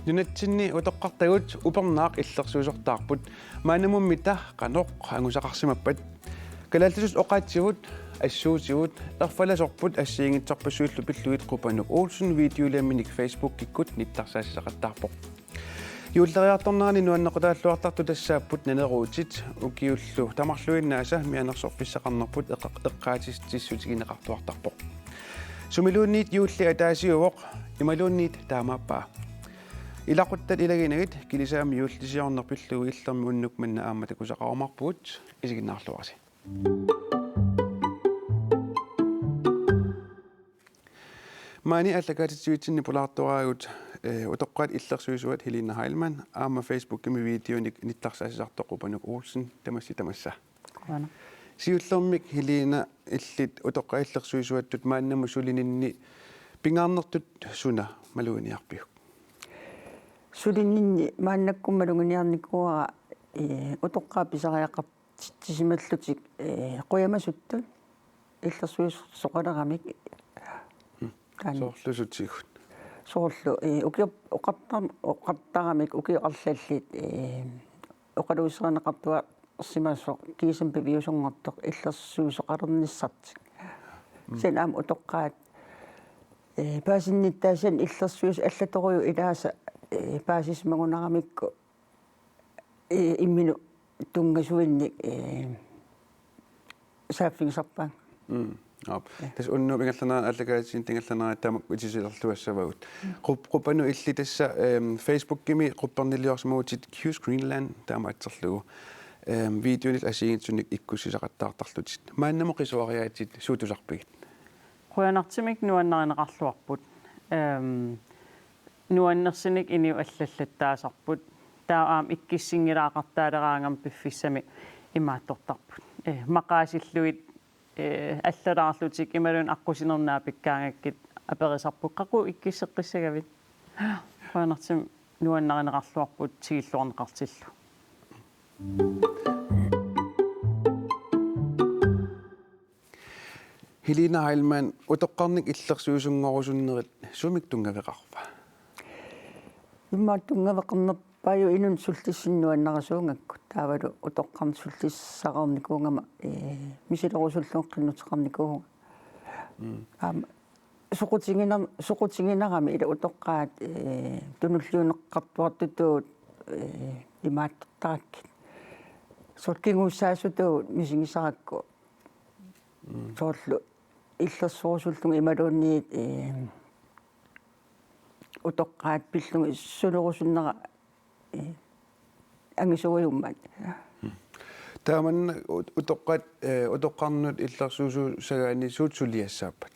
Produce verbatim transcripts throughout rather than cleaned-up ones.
Nunatsinni utoqqartagut upernaaq illersuisortaarput. Maannamummita qanoq angusaqarsimappat? Kalaallisut oqaatsivut, assuusivut, erfalasorput assigiinngitsorpassuillu pillugit Qupanuk Olsen videoliaminik Facebookikkut nittarsaassaqattaarpoq. Juulleriartornerani nuannequtaalluartartut tassaapput naneruutit, ukiullu tamarluinnaasa mianersorfissaqarnerput eqeq-, eqqaasitsissutigineqartuartarpoq. Sumiluunniit juulli ataasiuvoq, imaluunniit taamaappaa. Ilaquttat ilaginagit, kilisaami juullisiorneq pillugu Illermi unnuk manna aamma takusaqarumaarpugut, isiginnaarluarisi. Maani aallakaatitsivitsinni pulaartoraagut, eh, utoqqaat illersuisuat Helena Heilmann aamma Facebookimi videonik nittarsaassisartoq Qupanuk Olsen, tamassi tamassa. Qujanaq. Siullermik Helena, illit utoqqaat illersuisuattut maannamut sulininni pingaarnertut suna maluginiarpiuk? Sulininni maannakkut maluginiarnikuuara, eh, utoqqaat pisariaqartitsisimallutik, eh, qujamasuttut illersuisoqaleramik. Mm. Taanna. Soorlu sutigut? Soorlu, eh, ukior-, oqartar-, oqartaramik ukiut arlallit, eh, oqaluuserineqartuarsimasoq kiisami piviusunngortoq illersuisoqalernissartik. Mm. Kisianni aamma utoqqaat, eh, paasinnittaasianni illersuisut allatorujuit ilaasa, eh, paasisimagunaramikku, eh, imminut tunngasuinnik, eh, saaffigisarpaannga. Mm. Aap. Ja. Tassa unnuup ingerlanerani aallakaatitsinitsinni ingerlanerani tamakku itisilerluassavagut. Mm. Qup-, Qupanuk, illit tassa, ehm, Facebookimi qupperniliorsimavutit Q's Greenland taama atserlugu. Ehm, videonit assigiinngitsunik ikkussisaqattaartarlutit. Maannamut qisuariaatsit suut tusarpigit? Qujanartumik nuannarineqarluarput. Ehm, nuannersunik inuit allallattaasarput. Taava aamma ikkussinngilaaqattaaleraangama piffissami imaattortarput. Eh, maqaasillugit, eh, allalaarlutik imaluunniit aqqusinernaapikkaangakkit aperisarput: Qaqugu ikkusseqqissagavit? Qujanartumik nuannarineqarluarput tikilluarneqartillugu. Helena Heilmann, utoqqarnik illersuisunngorusunnerit sumik tunngaveqarpa? Immaqa tunngaveqarnerpaajuvoq inunnut sullissineq nuannarisuugakku. Taavalu utoqqarnut sullissaqarnikuugama, eh, misilerusullunga qinnuteqarnikuuvunga. Mm. Aamma soqutiginer-, soqutiginarami ila utoqqaat, eh, tunulliuneqartuartutut, eh, imaattortarakkit. Soorlu kinguussaasutut misigisarakku. Mm. Soorlu illersorusullunga imaluunniit, eh, utoqqaat pillugit sulerusunnera, eh, angisuujummat. Mm. Taamanna ut-, utoqqaat, eh, utoqqarnut illersuisussagaanni suut suliassaappat?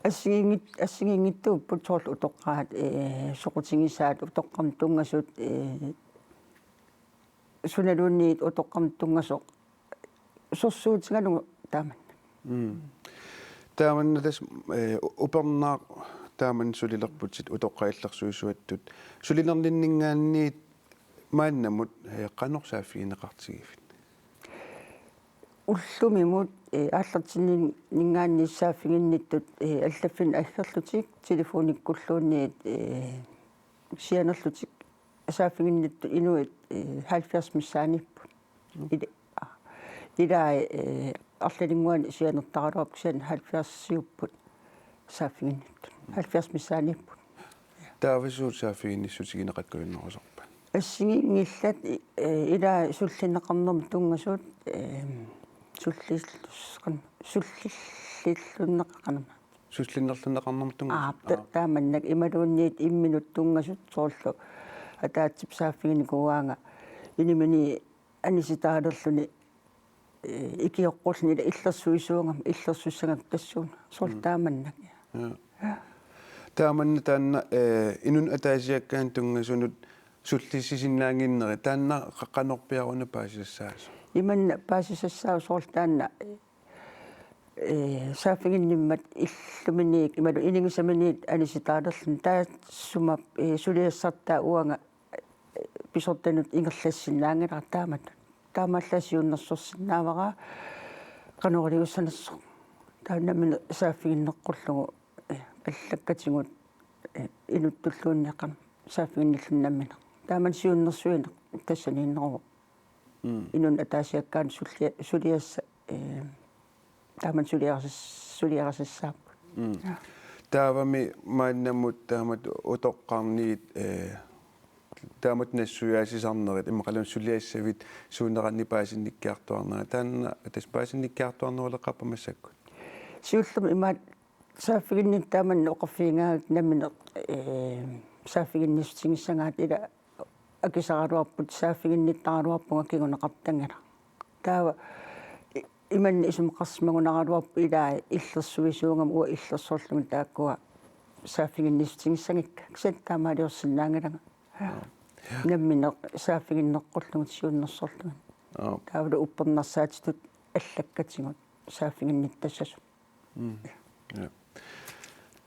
Assigiinngit-, assigiinngitsuupput soorlu utoqqaat, eh, soqutigisaat utoqqarnut tunngasut, eh, sunaluunniit utoqqarnut tunngasoq sorsuutigalugu taamanna. Mm. Taamanna tassa, eh, u-, upernaaq taamanna sulilerputit utoqqaat illersuisuattut. Sulinerninninngaanniit maannamut, eh, qanoq saaffigineqartigivit? Ullumimut, eh, aallartinninngaanniit saaffiginnittut, eh, allaffinnut aggerlutik, telefonikkulluunniit, eh, sianerlutik saaffiginnittut inuit, eh, halvfjerds missaaniipput. Mm. Ila-, aa, ilai, eh, arlalinnguani sianertaraluarput kisianni halvfjerdsiupput saaffiginnittut. Mm. Halvfjerds missaaniipput. Taava suut saaffiginnissutigineqakkajunnerusarpat? Assigiinngillat, i-, eh, ilai sullinneqarnermut tunngasut, eh, sullillus-, qan-, sullillunneqarnermut. Sullinnerlunneqarnermut tunngasut? Aap, ta-, aap. Taamannak imaluunniit imminut tunngasut soorlu ataatsip saaffiginikuuaanga inimini anisitaalerluni, eh, ikioqqulluni ila illersuisuugama, illersussagakku tassuuna. Soorlu Mm. taamannak. Ja. Taamanna taanna, eh, inunnut ataasiakkaanut tunngasunut sullissisinnaannginneri, taanna qa-, qanorpiaruna paasisassaasoq? Imanna paasisassaavoq soorlu taanna, eh, saaffiginnimmat illuminiit imaluunniit inigisaminiit anisitaalerluni taassuma, eh, suliassartaa uanga, eh, pisortanut ingerlassinnaanngilara taamatut. Taamaallaat siunnersorsinnaavara qanoq iliussanersoq. Taanna nammineq saaffiginneqqullugu, eh, allakkatigut, eh, inuttulluunniit qan-, saaffiginnilluni nammineq. Taamani siunnersuineq tassaniinneruvoq. Mm. Inunnut ataasiakkaanut sullia-, suliassa, eh, taamani suliarisas-, suliarisassaapput. Mm. Ja. Taavami maannamut taamatut utoqqarniit, eh, taamatut nassuiaassisarnerit imaluunniit suliassavit suuneranni paasinnikkiartuarnerat. Taanna tassa paasinnikkiartuarneruleqaarpa massakkut? Siullermik imaat saaffiginnittut taamani oqarfigigaangakkit nammineq, eh, saaffiginnissutigissagaat ila akisaraluarput saaffiginnittaraluarpunga kinguneqartanngilaq. Taava i-, imanna isumaqarsimagunaraluarpoq ilaa illersuisuugama uanga illersorlunga taakkua saaffiginnissutigissagikka. Kisianni taamaaliorsinnaanngilanga. Aap. Nammineq saaffiginneqqullugu siunnersorlugit. Aap. Taavalu uppernarsaatitut allakkatigut saaffiginnittassasut. Mm. Ja.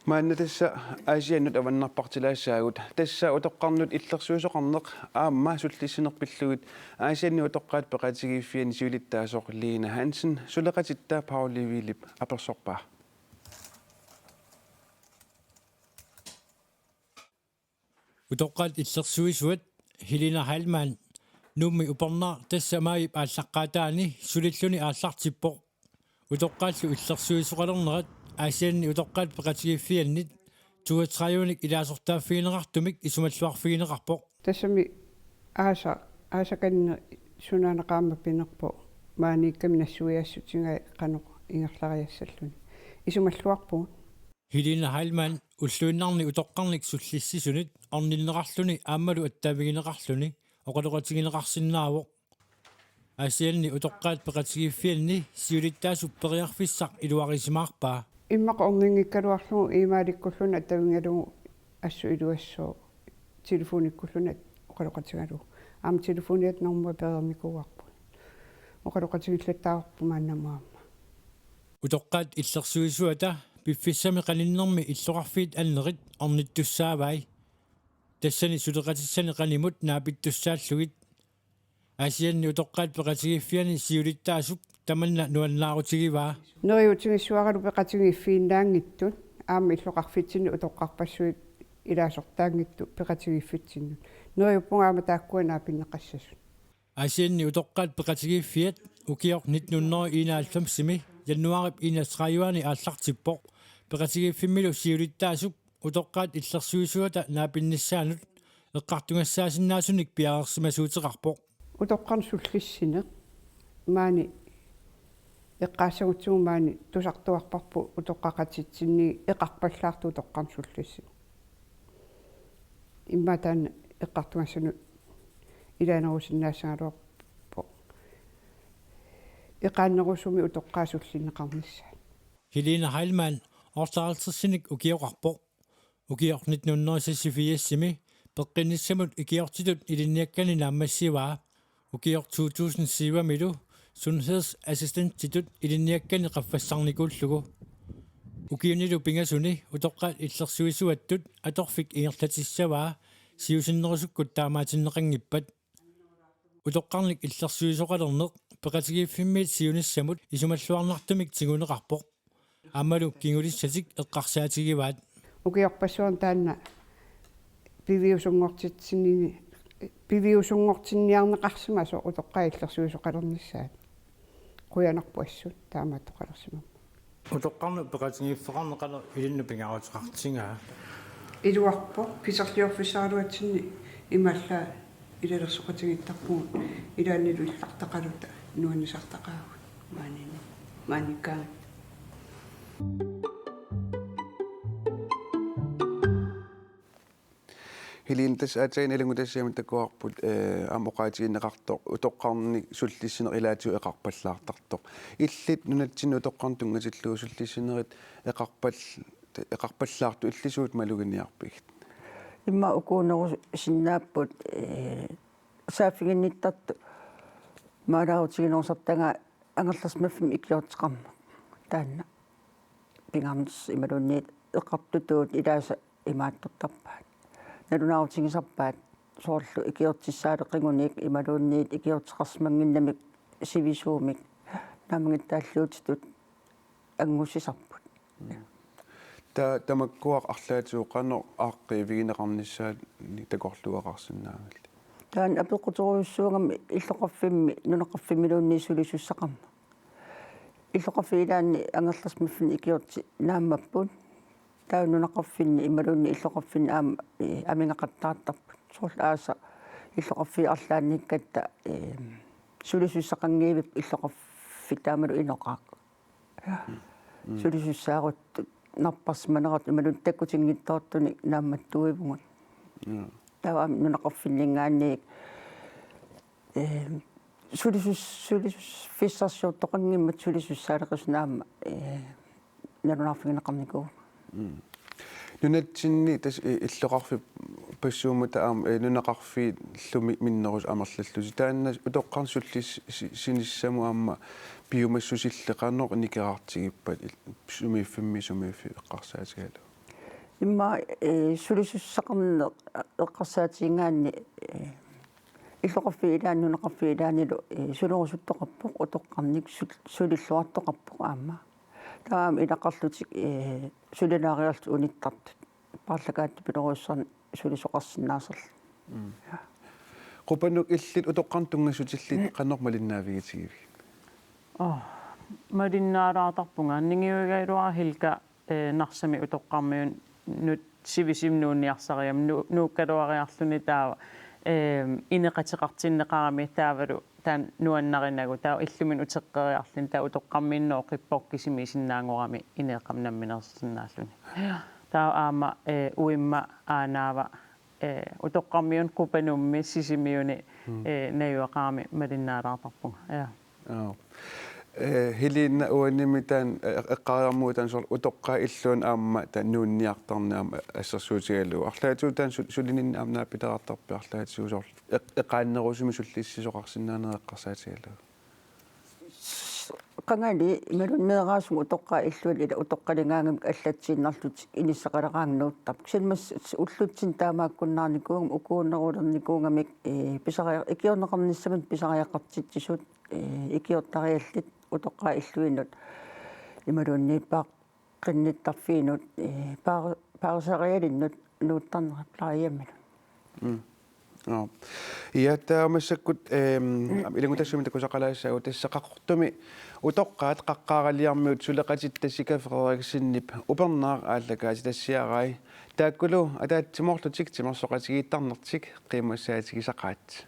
Maanna tassa Aasiannut avannarpartilaassaagut. Tassa utoqqarnut illersuisoqarneq aamma sullissineq pillugit Aasianni utoqqaat peqatigiiffianni siulittaasoq Lene Hansen suleqatitta Pauli Vilip apersorpaa. Utoqqaat illersuisuat Helena Heilmann Nuummi upernaaq tassa maajip aallaqqaataani sulilluni aallartippoq. Utoqqaallu illersuisoqalernerat Aasianni utoqqaat peqatigiiffiannit toogtredivenik ilaasortaaffigineqartumik isumalluarfigineqarpoq. Tassami aasaq, aasakanneq sunaana qaammat pinerpoq maaniikkami nassuiaassutigai qanoq ingerlariassalluni. Isumalluarpugut. Helena Heilmann ulluinnarni utoqqarnik sullissisunit orninneqarluni aammalu attavigineqarluni oqaloqatigineqarsinnaavoq. Aasianni utoqqaat peqatigiiffianni siulittaasup periarfissaq iluarisimaarpaa. Immaqa orninngikkaluarlugu e-mailikkulluunniit attavigalugu assut iluassooq telefonikkulluunniit oqaloqatigalugu. Aamma telefoniata normu pereernikuuarput. Oqaloqatigillattaavarput maannamut aamma. Utoqqaat illersuisuata piffissami qaninnermi illoqarfiit annerit ornittussaavai. Tassani suleqatissani qanimut naapittussaallugit. Aasianni utoqqaat peqatigiiffianni siulittaasup tamanna nuannaarutigivaa. Neriuutigissuaralu peqatigiiffiinnaanngitsut aamma illoqarfitsinni utoqqarpassuit ilaasortaanngitsut peqatigiiffitsinnut. Neriuppunga aamma taakkua naapinneqassasut. Aasianni utoqqaat peqatigiiffiat ukioq nitten hundrede enoghalvfemsimi januaarip enogtredive-ani aallartippoq. Peqatigiiffimmilu siulittaasup utoqqaat illersuisuata naapinnissaanut eqqartugassaasinnaasunik piareersimasuuteqarpoq. Utoqqarnut sullissineq maani eqqaassagutsigu maani tusartuarparput utoqqaqatitsinni eqarpallaartoq utoqqarnut sullissineq. Immaqa taanna eqqartugassanut ilaanerusinnaassagaluarpoq. Eqaannerusumik utoqqaat sullinneqarnissaat. Helena Heilmann otteoghalvtredsinik ukioqarpoq. Ukioq nitten hundrede seksogfirsimi peqqinnissamut ikiortitut ilinniakkani naammassivaa. Ukioq to tusind syvimilu sundhedsassistentitut ilinniakkani qaffassarnikuullugu. Ukiunilu pingasuni utoqqaat illersuisuattut atorfik ingerlatissavaa siusinnerusukkut taamaatinneqanngippat. Utoqqarnik illersuisoqalerneq peqatigiiffimmiit siunissamut isumalluarnartumik tiguneqarpoq. Aammalu kingulissatik eqqarsaatigivaat. Ukiorpassuarni taanna piviusunngortitsinni-, piviusunngortinniarneqarsimasoq utoqqaat illersuisoqalernissaat. Qujanarpoq assut taamaattoqalersimammat. Utoqqarnut peqatigiiffeqarneq qanoq ilinnut pingaaruteqartigaa? Iluarpoq, kiserliorfissaraluatsinni imaallaat ilalersoqatigiittarpugut, ilaannilu illartaqaluta nuannisartaqaagut maaniinni, maaniikkaangatta. Helena, tassa aatsaat ilanngutassaammat takuarput, eh, aamma oqaatigineqartoq utoqqarnik sullissineq ilaatigut eqarpallaartartoq. Illit nunatsinni utoqqarnut tunngatillugu sullissinerit eqarpal-, eqarpallaartut illit suut maluginiarpigit? Immaqa ukuunerusinnaapput, eh, saaffiginnittartut maalaarutiginerusartagaat angerlarsimaffimmi ikiorteqarneq. Taanna pingaarnersi imaluunniit eqartutuut ilaasa imaattortarpaat. Nalunaarutigisarpaat soorlu ikiortissaaleqigunik imaluunniit ikiorteqarsimannginnamik sivisuumik naammagittaalliutitut angussisarput. Mm. Ta-, tamakkua arlaatigut qanoq aaqqiivigineqarnissaannik takorluugaqarsinnaavillit? Taanna apeqquterujussuugami illoqarfimmi nunaqarfimmiluunniit sulisussaqarneq. Illoqarfiit ilaanni angerlarsimaffinni ikiortit naammapput. Taava nunaqarfinni imaluunniit illoqarfinni aamma, eh, amigaqattaartarput. Soorlu aasaq illoqarfiit arlaannikkatta, eh, sulisussaqanngivippoq illoqarfik taamalu inoqaaq. Ja. Mm. Sulisussaarut napparsimanerat imaluunniit takkutinngitsoortunik naammattuivugut. Ja. Taava aamma nunaqarfinninngaanniit, eh, sulisus-, sulisuffissarsiortoqanngimmat sulisussaaleqisut aamma, eh, nalunaarfigineqarnikuuvugut. Mm. Nunatsinni tassa i-, illoqarfippassuummata aamma, eh, nunaqarfiillu minnerusut amerlallutik. Taanna utoqqarnut sullis-, si-, sinissamut aamma piumassusilleqarneq nikerartigippat il-, sumiiffimmi sumiiffiit eqqarsaatigalugu. Immaqa, eh, sulisussaqarneq eqqarsaatigigaanni, eh, illoqarfiit ilaanni, nunaqarfiit ilaannilu, eh, sulerusuttoqarpoq utoqqarnik sul-, sulilluartoqarpoq aamma. Taava aamma ilaqarlutik, eh, sulilaariarlutik unittartut. Paarlakaatipilorujussuarnik sulisoqarsinnaasarluni. Mm. Ja. Qupanuk, illit utoqqarnut tunngassutillit qanoq malinnaavigitigivigit? Oh, malinnaalaartarpunga. Ningiuigaluara Hilka, eh, Narsami utoqqarmiunut sivisivimmi nuunniarsarigamik nu-, nuukkaluariarluni taava, eh, ineqateqartinneqarami taavalu taanna nuannarinagu, taava illuminut uteqqeriarluni, taava utoqqarmiinnooq qippoq kisimiisinnaanngorami ineeqqami namminersinnaalluni. Taava aamma, eh, uimma aanaava, eh, utoqqarmiunut Qupanummi Sisimiuni, mm, eh, najugaqarami malinnaalaartarpunga. Ja. Aap. Eh, Helena, uanimi taanna, eh, eqqaariarmagu taanna soorlu utoqqaat illuanni aamma taanna nuunniartarneq aamma assersuutigalugu. Arlaatigut taanna su-, sulininni aamma naapitaqartarpit arlaatigut soorlu eq-, eqaannerusumik sullissisoqarsinnaaneq eqqarsaatigalugu? Qangali imaluunniit meeraasunga utoqqaat illuanni ila utoqqaligaangamik allatsiinnarlutik inissaqaleraangamik nuuttarput. Kisianni massa ullutsinni taamaakkunnaarnikuugami, ukuunerulernikuugamik, eh, pisariaq-, ikiorneqarnissaminut pisariaqartitsisut, eh, ikiortariallit utoqqaat illuinnut imaluunniit paaq- qinnittarfiinut, eh, paar-, paarisarialinnut nuuttarnerat plejehjemminut. Mm. Joo. Ja, taava massakkut, ehm, ilanngutassiami takusaqalaassaagut, tassa Qaqortumi utoqqaat Qaqqaaraliarmiut suleqatitta Sika Frederiksenip upernaaq aallakaatitassiarai. Taakkulu ataatsimoorlutik timersoqatigiittarnertik qiimmassaatigisaqaat.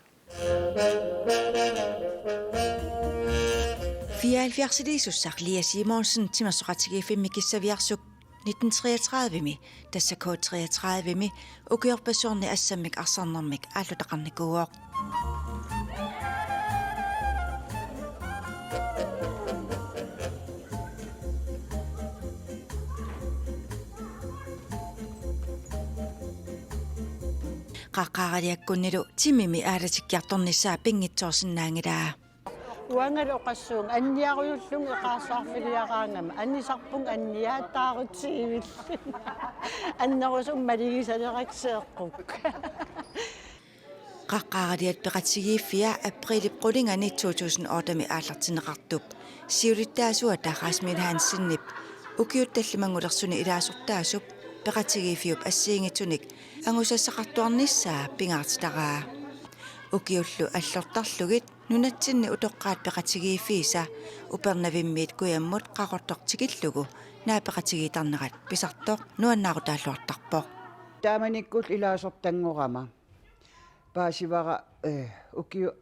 Fireoghalvfjerdsiliisussaq Lea Simonsen timersoqatigiiffimmi Kissaviarsuk nitten treogtredivemi, tassa K treogtredivemi, ukiorpassuarni assammik arsarnermik aallutaqarnikuuvoq. Qaqqaaraliakkunnilu timimi aalatikkiartornissaa pinngitsoorsinnaanngilaa. Uangalu oqassuunga anniarujullunga eqaarsaarfiliaraangama anisarpunga anniaataarutsiivillunga. Annerusumik maligisalerakseeqquk. Qaqqaaraliat peqatigiiffia aprilip qulingani to tusind ottemi aallartinneqartup siulittaasuata Rasmus Hansenip ukiut tallimanngulersuni ilaasortaasup peqatigiiffiup assigiinngitsunik angusassaqartuarnissaa pingaartitaraa. Ukiullu allortarlugit nunatsinni utoqqaat peqatigiiffiisa Upernavimmiit kujammut Qaqortoq tikillugu naapeqatigiittarnerat pisartoq nuannaarutaalluartarpoq. Taamanikkullu ilaasortanngorama paasivara, eh, ukiut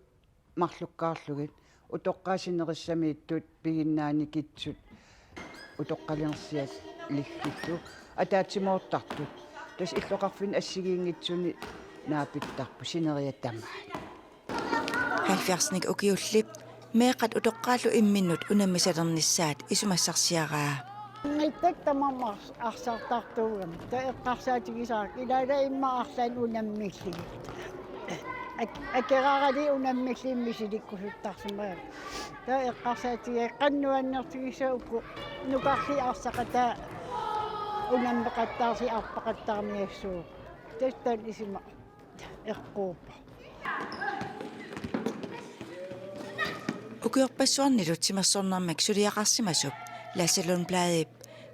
marlukkaarlugit utoqqaat sinerissamiittut piginnaanikitsut utoqqalinersialiillillu ataatsimoortartut. Tassa illoqarfinni assigiinngitsuni naapittarput sineriak tamaat. Halvfjerdsinik ukiullip meeqqat utoqqaallu imminnut unammisalernissaat isumassarsiaraa. Ngittaq tamarmik ars-, arsartartuugami. Taava eqqarsaatigisara ilaat immaqa arlaannik unammillugit. Ak-, akerarali unammillugit misilikkusuttarsimagami. Taava eqqarsaatigiga qanoq nuannertigissavat uku nukarliit arsaqataat unammeqattaarsiuk arpaqattaarniassuugut. Tassa taanna isima eqquuppoq. Ukiorpassuarnilu timersornermik suliaqarsimasup Lasse Lundbladip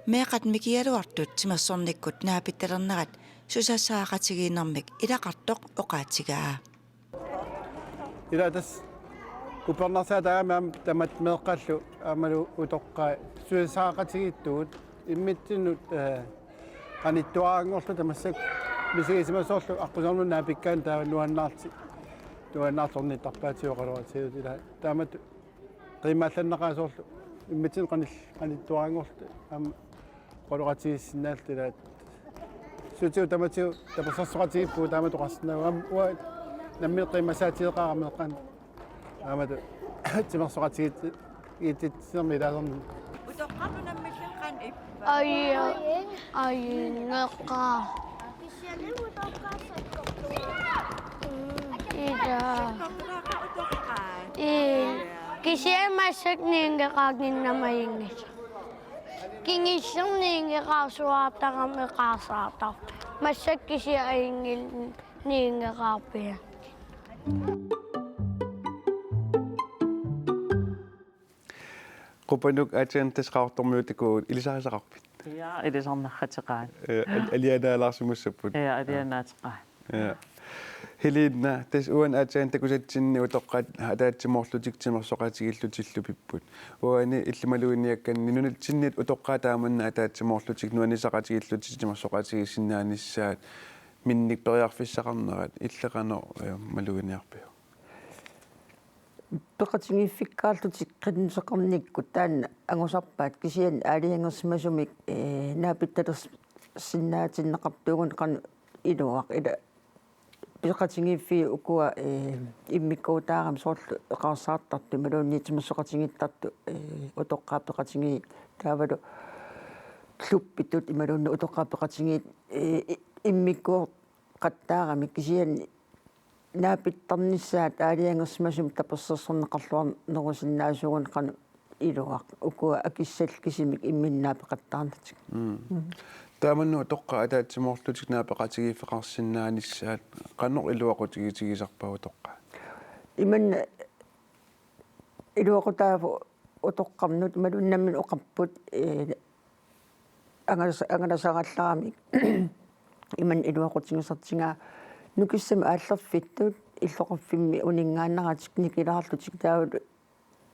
Meeqqat mikigaluartut timersornikkut naapittalernerat susassaqaqatigiinnermik ilaqartoq oqaatigaa. Ila tassa upernarsaataagami aamma tamatta meeqqallu aammalu utoqqaat susassaqaqatigiittugut immitsinnut, eh, qanittuaranngorluta massakkut misigisimasoorlu aqqusernup naapikkaanut taava nuannaarti-, nuannaartornittarpaatigut oqaloqatigiit ila taamatut qiimmaallanneqaaq soorlu immitsinnut qanil-, qanittuaranngorluta aamma oqaloqatigiissinnaalluta ilaat. Sutigut tamatigut tapersersoqatigiippugut taamatut oqarsinnaavugut. Aamma uanga nammineq qiimmassaatigeqaara meeqqanut. Taamatut timersoqatigiit-, -iititsinermi ilaasornermi. Utoqqarnut nammillugu qanoq ippa? Aja, ajunngilaq. Ila. Sakkortulaaqa utoqqaat? Ii. Kisianni massakkut niunngeqaannginnama ajunngilaq. Kingullermik niunngeqaarsuaartarami eqaarsaartarpoq. Massakkut kisianni ajunngilaq niunngeqaarpianngilaq. Qupanuk aatsaannguaq tassa Qaqortormiut takuuk, ilisarisaqarpit? Ja, ilisarnarrateqaat. Eh, al-, alianaalaarsimassapput. Ja, alianaateqaat. Ja. Helena, tassa uani aatsaannguaq takusatsinni utoqqaat ataatsimoorlutik timersoqatigiillutillu pipput. Uani illit maluginiakkanni nunatsinniit utoqqaat taamanna ataatsimoorlutik nuannisaqatigiillutik timersoqatigiissinnaanissaat minnik periarfissaqarnerat illit qanoq, eh, maluginiarpiuk? Peqatigiiffikkaarlutik qinnuteqarnikkut taanna angusarpaat kisianni aalajangersimasumik, eh, naapittalersinnaatinneqartuugunik qanoq iluaq ila peqatigiiffiit ukua, eh, immikkuutaarami soorlu eqaarsaartartut imaluunniit timersoqatigiittartut, eh, utoqqaat peqatigiit taavalu klubbitut imaluunniit utoqqaat peqatigiit, eh, i-, immikkuuqattaaramik kisianni naapittarnissaat aalajangersimasumik tapersersorneqarluarnerusinnaasuugunik qanoq iluaq ukua akissallit kisimik imminnut naapeqattaarnatik. Mm. Mm. Taamannut utoqqaat ataatsimoorlutik naapeqatigiiffeqarsinnaanissaat qanoq iluaqutigitigisarpaat utoqqaat? Imanna iluaqutaavoq utoqqarnut imaluunniit nammineq oqarput, eh, angalas-, angalasarallaramik imanna iluaqutigisartigaa nukissamik aallerfittut illoqarfimmi uninngaannaratik nikilaarlutik taavalu,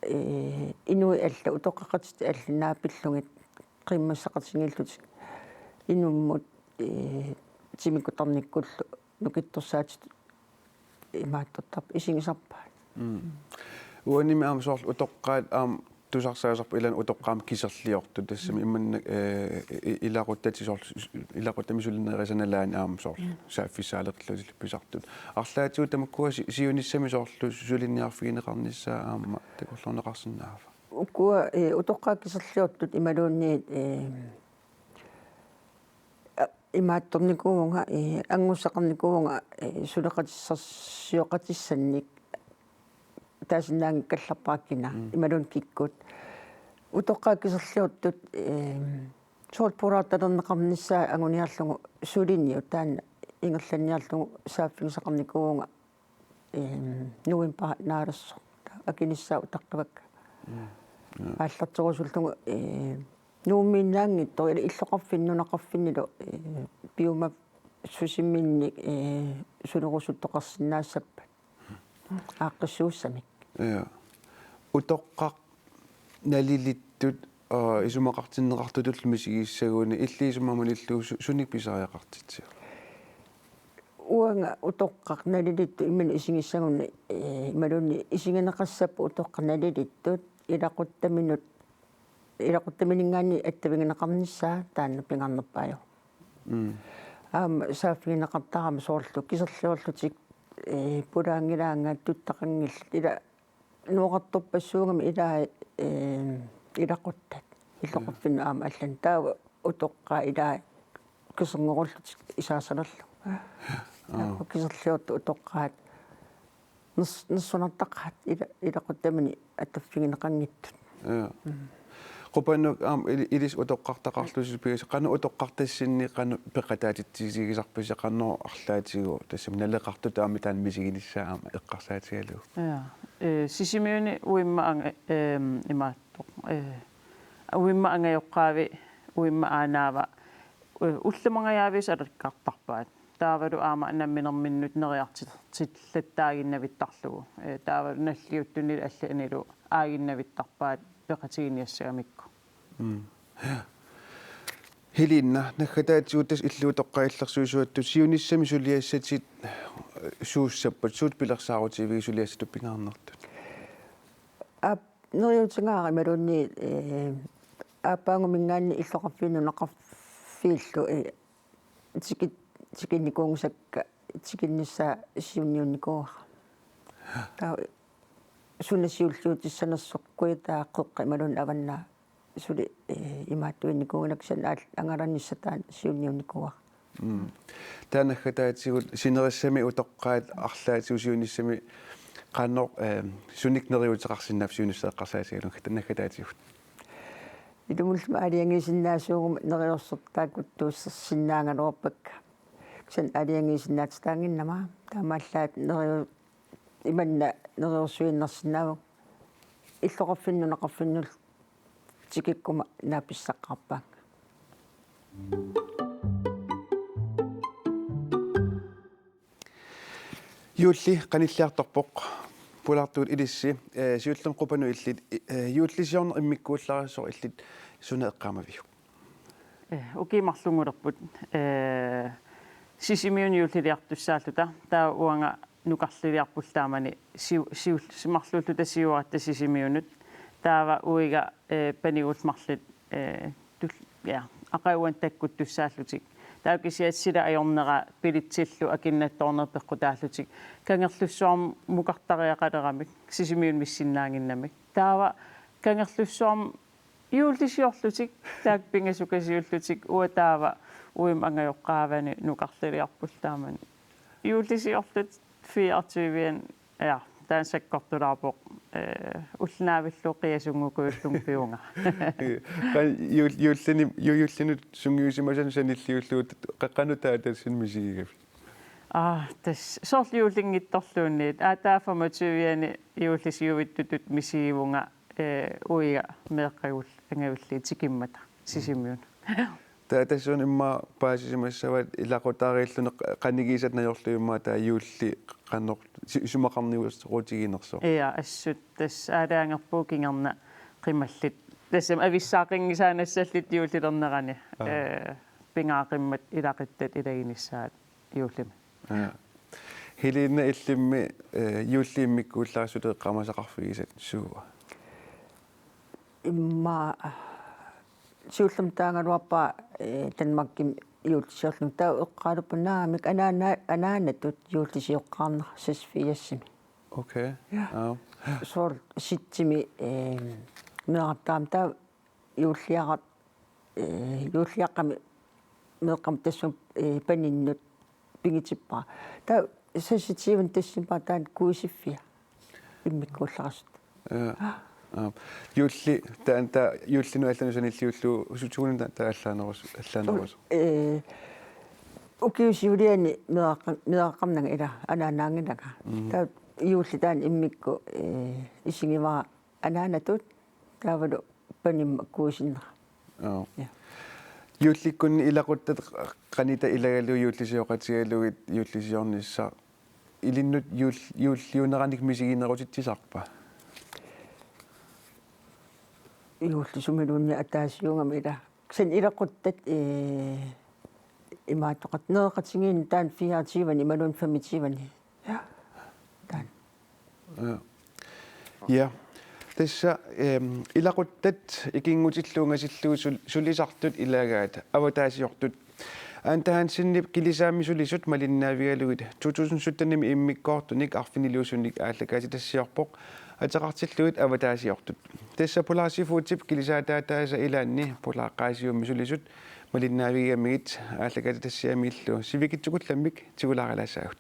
eh, inuit allat utoqqaqatitit allat naapillugit qiimmassaqatigiillutik inummut, eh, timikkutarnikkullu nukittorsaatitut imaattortarput isigisarpaat. Mm. Uanimi aamma soorlu utoqqaat aamma tusarsaasarput ilaanni utoqqaat aamma kiserliortut tassami imannak, eh, i-, ilaquttatik soorlu s-, s-, ilaquttamik sulinerisat nalaani aamma soorlu, mm, saaffissaaleqillutik pisartut. Arlaatigut tamakkua si-, siunissami soorlu suliniarfigineqarnissaa aamma takorloorneqarsinnaava? Ukua, eh, utoqqaat kiserliortut imaluunniit, eh, a-, imaattornikuuvunga, eh, anngussaqarnikuuvunga, eh, suleqatissarsioqatissannik taasinnaanngikkallarpara kina, mm, imaluunniit kikkut. Utoqqaat kiserliortut, eh, soorlu pulaartalerneqarnissaa anguniarlugu suliniut taanna ingerlanniarlugu saaffigisaqarnikuuvunga, eh, novembarip naalersoq. Akinissaa utaqqivakka. Mm. Ja. Aallarterusullugu, eh, Nuummiinnaanngitsoq ila illoqarfinni nunaqarfinnilu, eh, piumassusiminnik, eh, sulerusuttoqarsinnaassappat. Aaqqissuussamik. Ja. Utoqqaq nalilittut, aa, isumaqartinneqartutullu misigissaguni illit isumaga malillugu su-, sunik pisariaqartitsigu? Uanga utoqqaq nalilittut imminut isigissaguni, eh, imaluunniit isigineqassapput utoqqaq nalilittut ilaquttaminut, ilaquttaminngaanniit attavigineqarnissaa taanna pingaarnerpaajuvoq. Mm. Aamma saaffigineqartarami soorlu kiserliorlutik, eh, pulaanngilaannga tuttaqanngillat ila nooqartorpassuugamik ilaa, eh, ilaquttat. Illoqarfinnut aamma allani. Taava utoqqaat ilaa kiserngoorullutik isaasalerlugu. Aa. Taava kiserliortut utoqqaat ners-, nersornartaqaat ila-, ilaquttamini attaffigineqanngitsut. Ja. Mm. Qupanuk aamma ili-, ilissi utoqqartaqarlusi pigisat, qanoq utoqqartassinni qanoq peqataatitsisigisarpisi, qanoq arlaatigut tassami naleqartutut aamma taanna misiginissaa aamma eqqarsaatigalugu. Ja. Eh, Sisimiuni uimma anga-, ehm, imaattoq. Eh, uimma angajoqqaavi uimma aanaava, eh, ullamangajaaviisa alakkartarpaat. Taavalu aamma namminerminnut neriartitertillattaannavittarlugu. Eh, taavalu nalliuttunit allanilu aaginnavittarpaat peqatiginiassagamikku. Mm. Helena, naggataatigut tassa illuatoqqaat illersuisuattut siunissami suliassatit, eh, suussappat, suut pilersaarutigiviuk suliassatut pingaarnertut? Aap, neriuutigaara imaluunniit, eh, aappaaguminngaanniit illoqarfiit nunaqarfiillu, eh, tiki-, tikinnikuunngisakka tikinnissaa siunniunnikuuara. Taava suna siulliutissanersoq, Kujataani, Qeqqa imaluunniit Avannaa suli, eh, imaattuinnikuunngilara, kisianni aal-, angalanissaq taanna siunniunnikuuara. Mm. Taava naggataatigut sinerissami utoqqaat arlaatigut siunissami qanoq, eh, sunik neriuuteqarsinnaapput siunissaq eqqarsaatigalugu, naggataatigut? Ilumullu aalajangiisinnaasuuguma neriorsortaakuttuussinnaagaluarpakka. Kisianni aalajangiisinnaatitaannginnama. Taamaallaat neriu-, imanna neriorsuinnarsinnaavunga. Illoqarfinnut nunaqarfinnullu tikikkuma naapissaqqaarpaannga. Juulli qanilliartorpoq, pulaartugut ilissi, eh, siullermik Qupanut illit, eh, juullisiorneq immikkuullarissoq illit suna eqqaamaviuk? Eh, ukiut marlunngulerput, eh, Sisimiuni juulliliartussaalluta, taava uanga nukarliliarpullu taamani siu-, siul-, marluulluta siuaratta Sisimiunut, taava uiga, eh, panigullu marluk, eh, tul-, ja, aqaguani takkuttussaallutik. Taava kisianni sila ajornera billetsillu akinnattoorneq peqqutaallutik. Kangerlussuarmukartariaqaleramik, Sisimiunut missinnaannginnamik. Taava Kangerlussuarmut juullisiorlutik, taakku pingasukasiullutik, uanga taava uima angajoqqaavani nukarliliarpullu taamani. Juullisiorlutik fireogtyve, ja, taanna sakkortulaarpoq, eh, ulloq naavillugu qiasunngukujullunga pivunga. Qa-, juul-, juullini, ju-, juullinut sungiusimasanut sanilliullugu qa-, qanoq taava tassani misigigavit? Aa, tassa soorlu juullinngitsorluunniit. Aa, taava femogtyve-ani juullisiuittutut misigivunga, eh, uiga meeqqagut angajulliit tikimmata Sisimiunut. Taava tassuuna immaqa paasisimassavaat ilaqutariilluni qa-, qanigisatit najorlugit immaqa taava juulli qanoq si-, isumaqarnikuusoq rutiginersoq. Ja, assut tassa aalajangerpugut kingorna qimallit. Tassami avissaaqinngisaannassalluta juullilernerani. Aa. Eh, pingaaqimmat ilaquttat ilaginissaat juullimi. Aa. Helena, illimmi, eh, juulli immikkuullarissutit eqqaamasaqarfigisat suua? Immaqa siullermik taagaluarpara, eh, Danmarkimi juullisiorlunga, taava eqqaaluppara naamik anaana-, anaanatut juullisioqqaarnera seksogfirsimi. Okay. Ja. Aa. Soorlu seksimi, eh, meerartaramik taava juulliaqqat, eh, juulliaqqami meeqqamut tassunga, eh, paninnut pigitippara. Taava seksogtyve-ni tassaniippoq taanna kuisiffia immikkuullarissutit. Ja. Aa. Juulli, taanna, taava juullinut allanut sanilliullugu suugununa taava allaanerus-, allaanerusoq? Eh, ukiup siuliani meeraqqa-, meeraqarnanga ilaa anaanaanngilanga. Mhm. Taava juulli taanna immikkut, eh, isigivara anaanatut taavalu panimma kuisinnera. Aa. Ja. Juullikkunni ilaquttat qanittussat ilagalugit juullisioqatigalugit juullisiornissaq ilinnut juul-, juulliuneranik misiginerutitsisarpa? Juulli sumiluunniit ataasiugami ilaa. Kisianni ilaquttat, eh, imaattoqartut nereqatigiinneq taanna fireogtyve-ni imaluunniit femogtyve-ni. Ja. Taanna. Ja. Ja. Tassa, ehm, ilaquttat ikinngutillu ungasillugit sul-, sulisartut ilagaat, avataasiortut. Anda Hansenip Kilisaammi sulisut malinnaavigalugit to tusind sytten-imi immikkoortunik arfiniliusunik aallakaatitassiorpoq, ateqartillugit avataasiortut. Tassa Polar Seafoodip kilisaataataasa ilaanni Polar Qaasiummi sulisut malinnaavigigamigit aallakaatitassiamillu sivikitsukullammik tigulaaralaassaagut.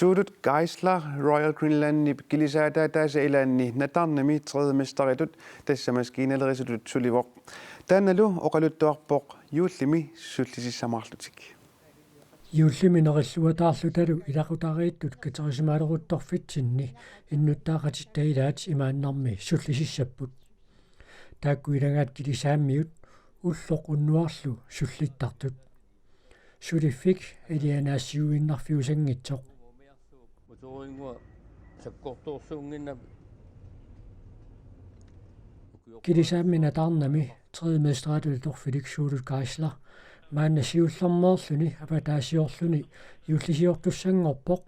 Suulut Geisler Royal Greenlandip kilisaataataasa ilaanni Natarnami tredje mesteritut tassa maskiinalerisutut sulivoq. Taannalu oqaluttuarpoq juullimi sullisissamaarlutik. Juullimi nerilluataarlutalu ilaqutariittut katerisimaleruttorfitsinni innuttaaqatitta ilaat imaannarmi sullisissapput. Taakku ilagaat Kilisaammiut ulloq unnuarlu sullittartut. Suliffik ilianaassiuinnarfiusanngitsoq. Motorinnguaq sakkortoorsuunnginnami. Kilisaammi Natarnami tredje mesteritut atorfilik Suulut Geisler maanna siullermeerluni avataasiorluni juullisiortussanngorpoq,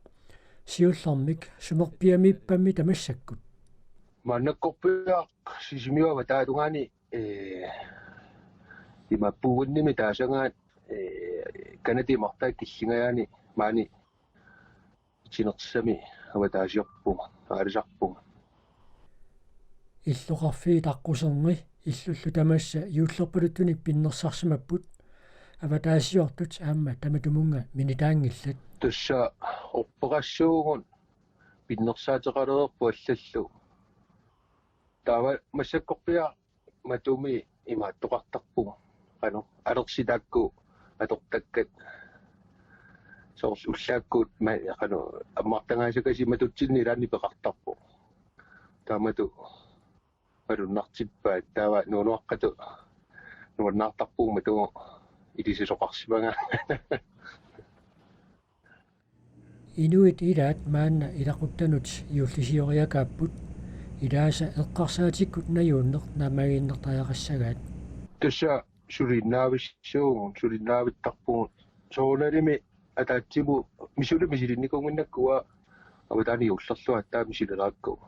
siullermik sumerpiamiippammi tamassakkut. Maannakkorpiaq Sisimiut avataatungaani, ee, ima puunnimi taasagaat, ee, Canadap imartai killingajaani maani itinertami avataasiorpunga, aalisarpunga. Illoqarfiit aqquserni illullu tamassa juullerpaluttunik pinnersarsimapput, avataasiortut aamma tamatumunnga minitaanngillat. Tassa orpeqassuugut pinnersaateqalereerput allallu. Taava massakkorpiaq matumi imaattoqartarpugut. Qanoq alersit taakku atortakkat soorlu ullaakkut ma-, qanoq ammartagaasakasimatutsinni ilaanni peqartarpoq. Taamatut malunnartippaat taava nuunuaqqatut nuannaartarpugut matugut ilisisoqarsimagaat. Inuit ilaat maanna ilaquttanut juullisioriakaapput, ilaasa eqqarsaatikkut najuunneq naammagiinnartariaqassagaat. Tassa suliinnaavissuugut, suliinnaavittarpugut. Soorunalimi ataatsimut misuli misilinnikuunnginnakku uanga avataani juullerlugu aatsaat misileraakku.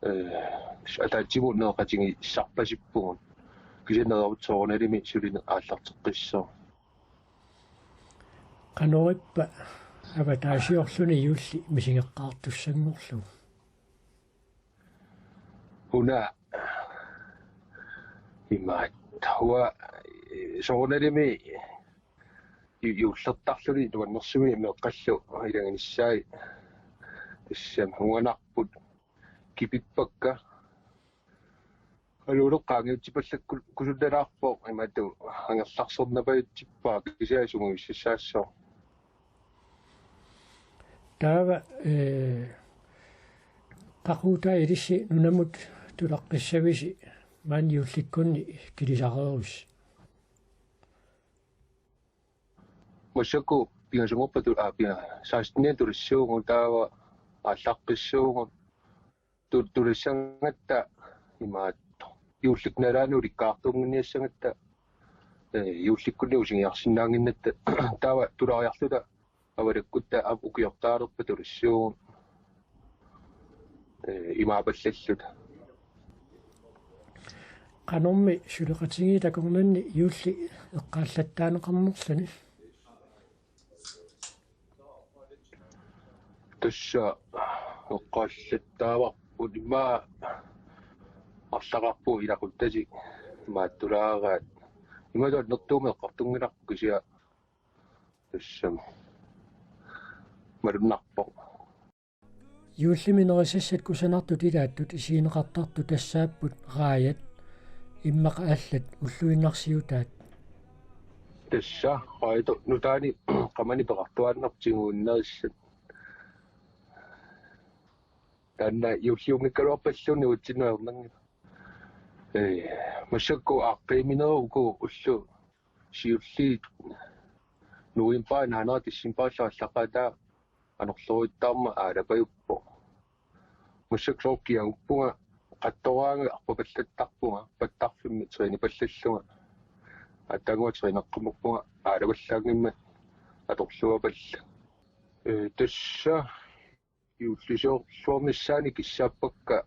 Ee, ataatsimut nereqatigiissarpasippugut. Kisianni nererutsip soorunalimi sulineq aallarteqqissaaq. Qanorippa avataasiorluni juulli misigeqqaartussanngorlugu? Una imaattoq uanga, ee, soorunalimi ju-, juullertarluni nuannersumik meeqqallu ilaginissaat. Tassami uangarput kipippakka. Aluuleqqaangiutsipallakku kusunnalaarpoq imatut angerlarsernapajutsippara kisianni sungiussassaassooq. Taava, ee, qaqugu ilissi nunamut tulaqqissavisi maani juullikkunni kilisareerussi? Massakkut pingasunngorpat tu-, aa, pinga-, sekstenianni tulissuugut taava aallaqqissuugut tu-, tulissagatta imaattoq. Juullikkut nalaani ulikkaartuunnginiassagatta, ee, juullikkunni usigiarsinnaannginnatta taava tulariarluta avalakkutta aap ukiortaalerpat tulissuugut, ee, imaapallalluta. Qanormi suleqatigiit akornanni juulli eqqaallattaaneqarnerluni? Tassa eqqaallattaavarput immaqa arlaqarpugut ilaquttatik imaattulaaraat. Imatut annertuumik eqqartunngilarput kisianni tassami malunnarpoq. Juullimi nerisassat kusanartut ilaattut isigineqartartut tassaapput raajat, immaqa allat ulluinnarsiutaat. Tassa raajat nutaani qamani peqartuaannartut tiguinnarissat. Taanna juulliunngikkaluarpalluunniit uatsinnut ajornanngilaq. Ee, massakkut aaqqiiminerup uku ullut siulliit novembarip naanera decembarip aallaqqaataa anorleruittaarmat aalapajuppoq. Massakkut soorlu kiaguppunga qattoraangat arpapallattarpunga, pattarfimmi trænipallallunga. Aatsaannguaq træneqqammerpunga aalapallaanngimmat atorluapallunga. Ee, tassa juullisiorluarnissaanni kissaappakka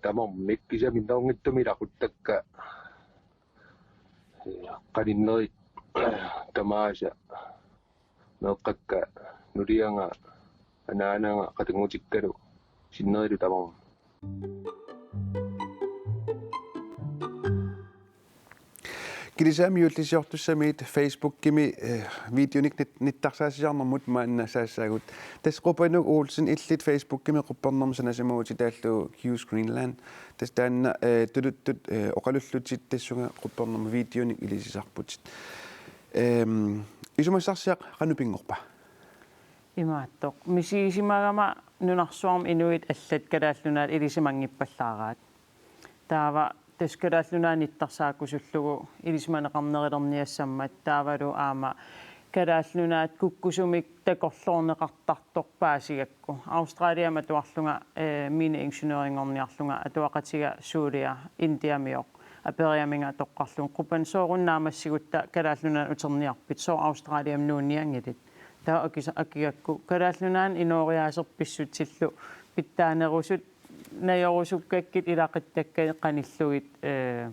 tamarmik kisianni minnerunngitsumik ilaquttakka, ee, qaninnerit tamaasa meeqqakka nulianga anaanaga qatanngutikkalu sinnerilu tamarmik. Kilisaami juullisiortussamit Facebookimi, eh, videonik nit-, nittarsaassisarnermut maanna saassaagut. Tassa Qupanuk Olsen illit Facebookimi quppernermut sanasimavutit taallugu Q S Greenland. Tassa taanna, eh, tuluttut, eh, oqalullutit tassunga quppernermut videonik ilisisarputit. Ehm, isumassarsiaq qanoq pinngorpa? Imaattoq. Misigisimagama nunarsuarmi inuit allat Kalaallit Nunaat ilisimanngippallaaraat. Taava tassa Kalaallit Nunaat nittarsaakkusullugu ilisimaneqarnerulerniassammat taavalu aamma Kalaallit Nunaat kukkusumik takorloorneqartartoq paasigakku. Australiami atuarlunga, eh, mineingeniørinngorniarlunga atuaqatiga suulia Indiamioq aperiaminga toqqarlugu: Qupanuk, sooruna naammassigutta Kalaallit Nunaannut uterniarpit, sooq Australiami nuunnianngilit? Taava akisa-, akigakku Kalaallit Nunaanni inooriaaseq pissutsillu pitsaanerusut najorusukkakkit ilaquttakkakkit qanillugit, eh,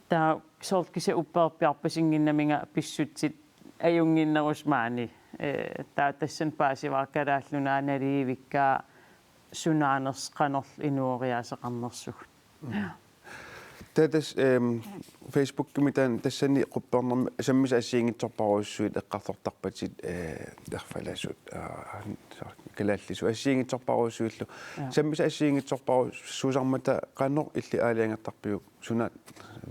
taava soorlu kisianni upperpiarpasinnginnaminga pissutsit ajunnginnerusut maani. Eh, taava tassani paasivara Kalaallit Nunaat nalivikkaa sunaanersoq qanorlu inooriaaseqarnersugut. Mm. Taava tassa, ehm, Facebookimi taanna tassani quppernermi sammisat assigiinngitsorpassuit eqqartortarpatit, eh, erfalasut, aa, kalaallisut assigiinngitsorpassuillu. Ja. Sammisat assigiinngitsorpassuusarmata qanoq illit aalajangertarpiuk sunaana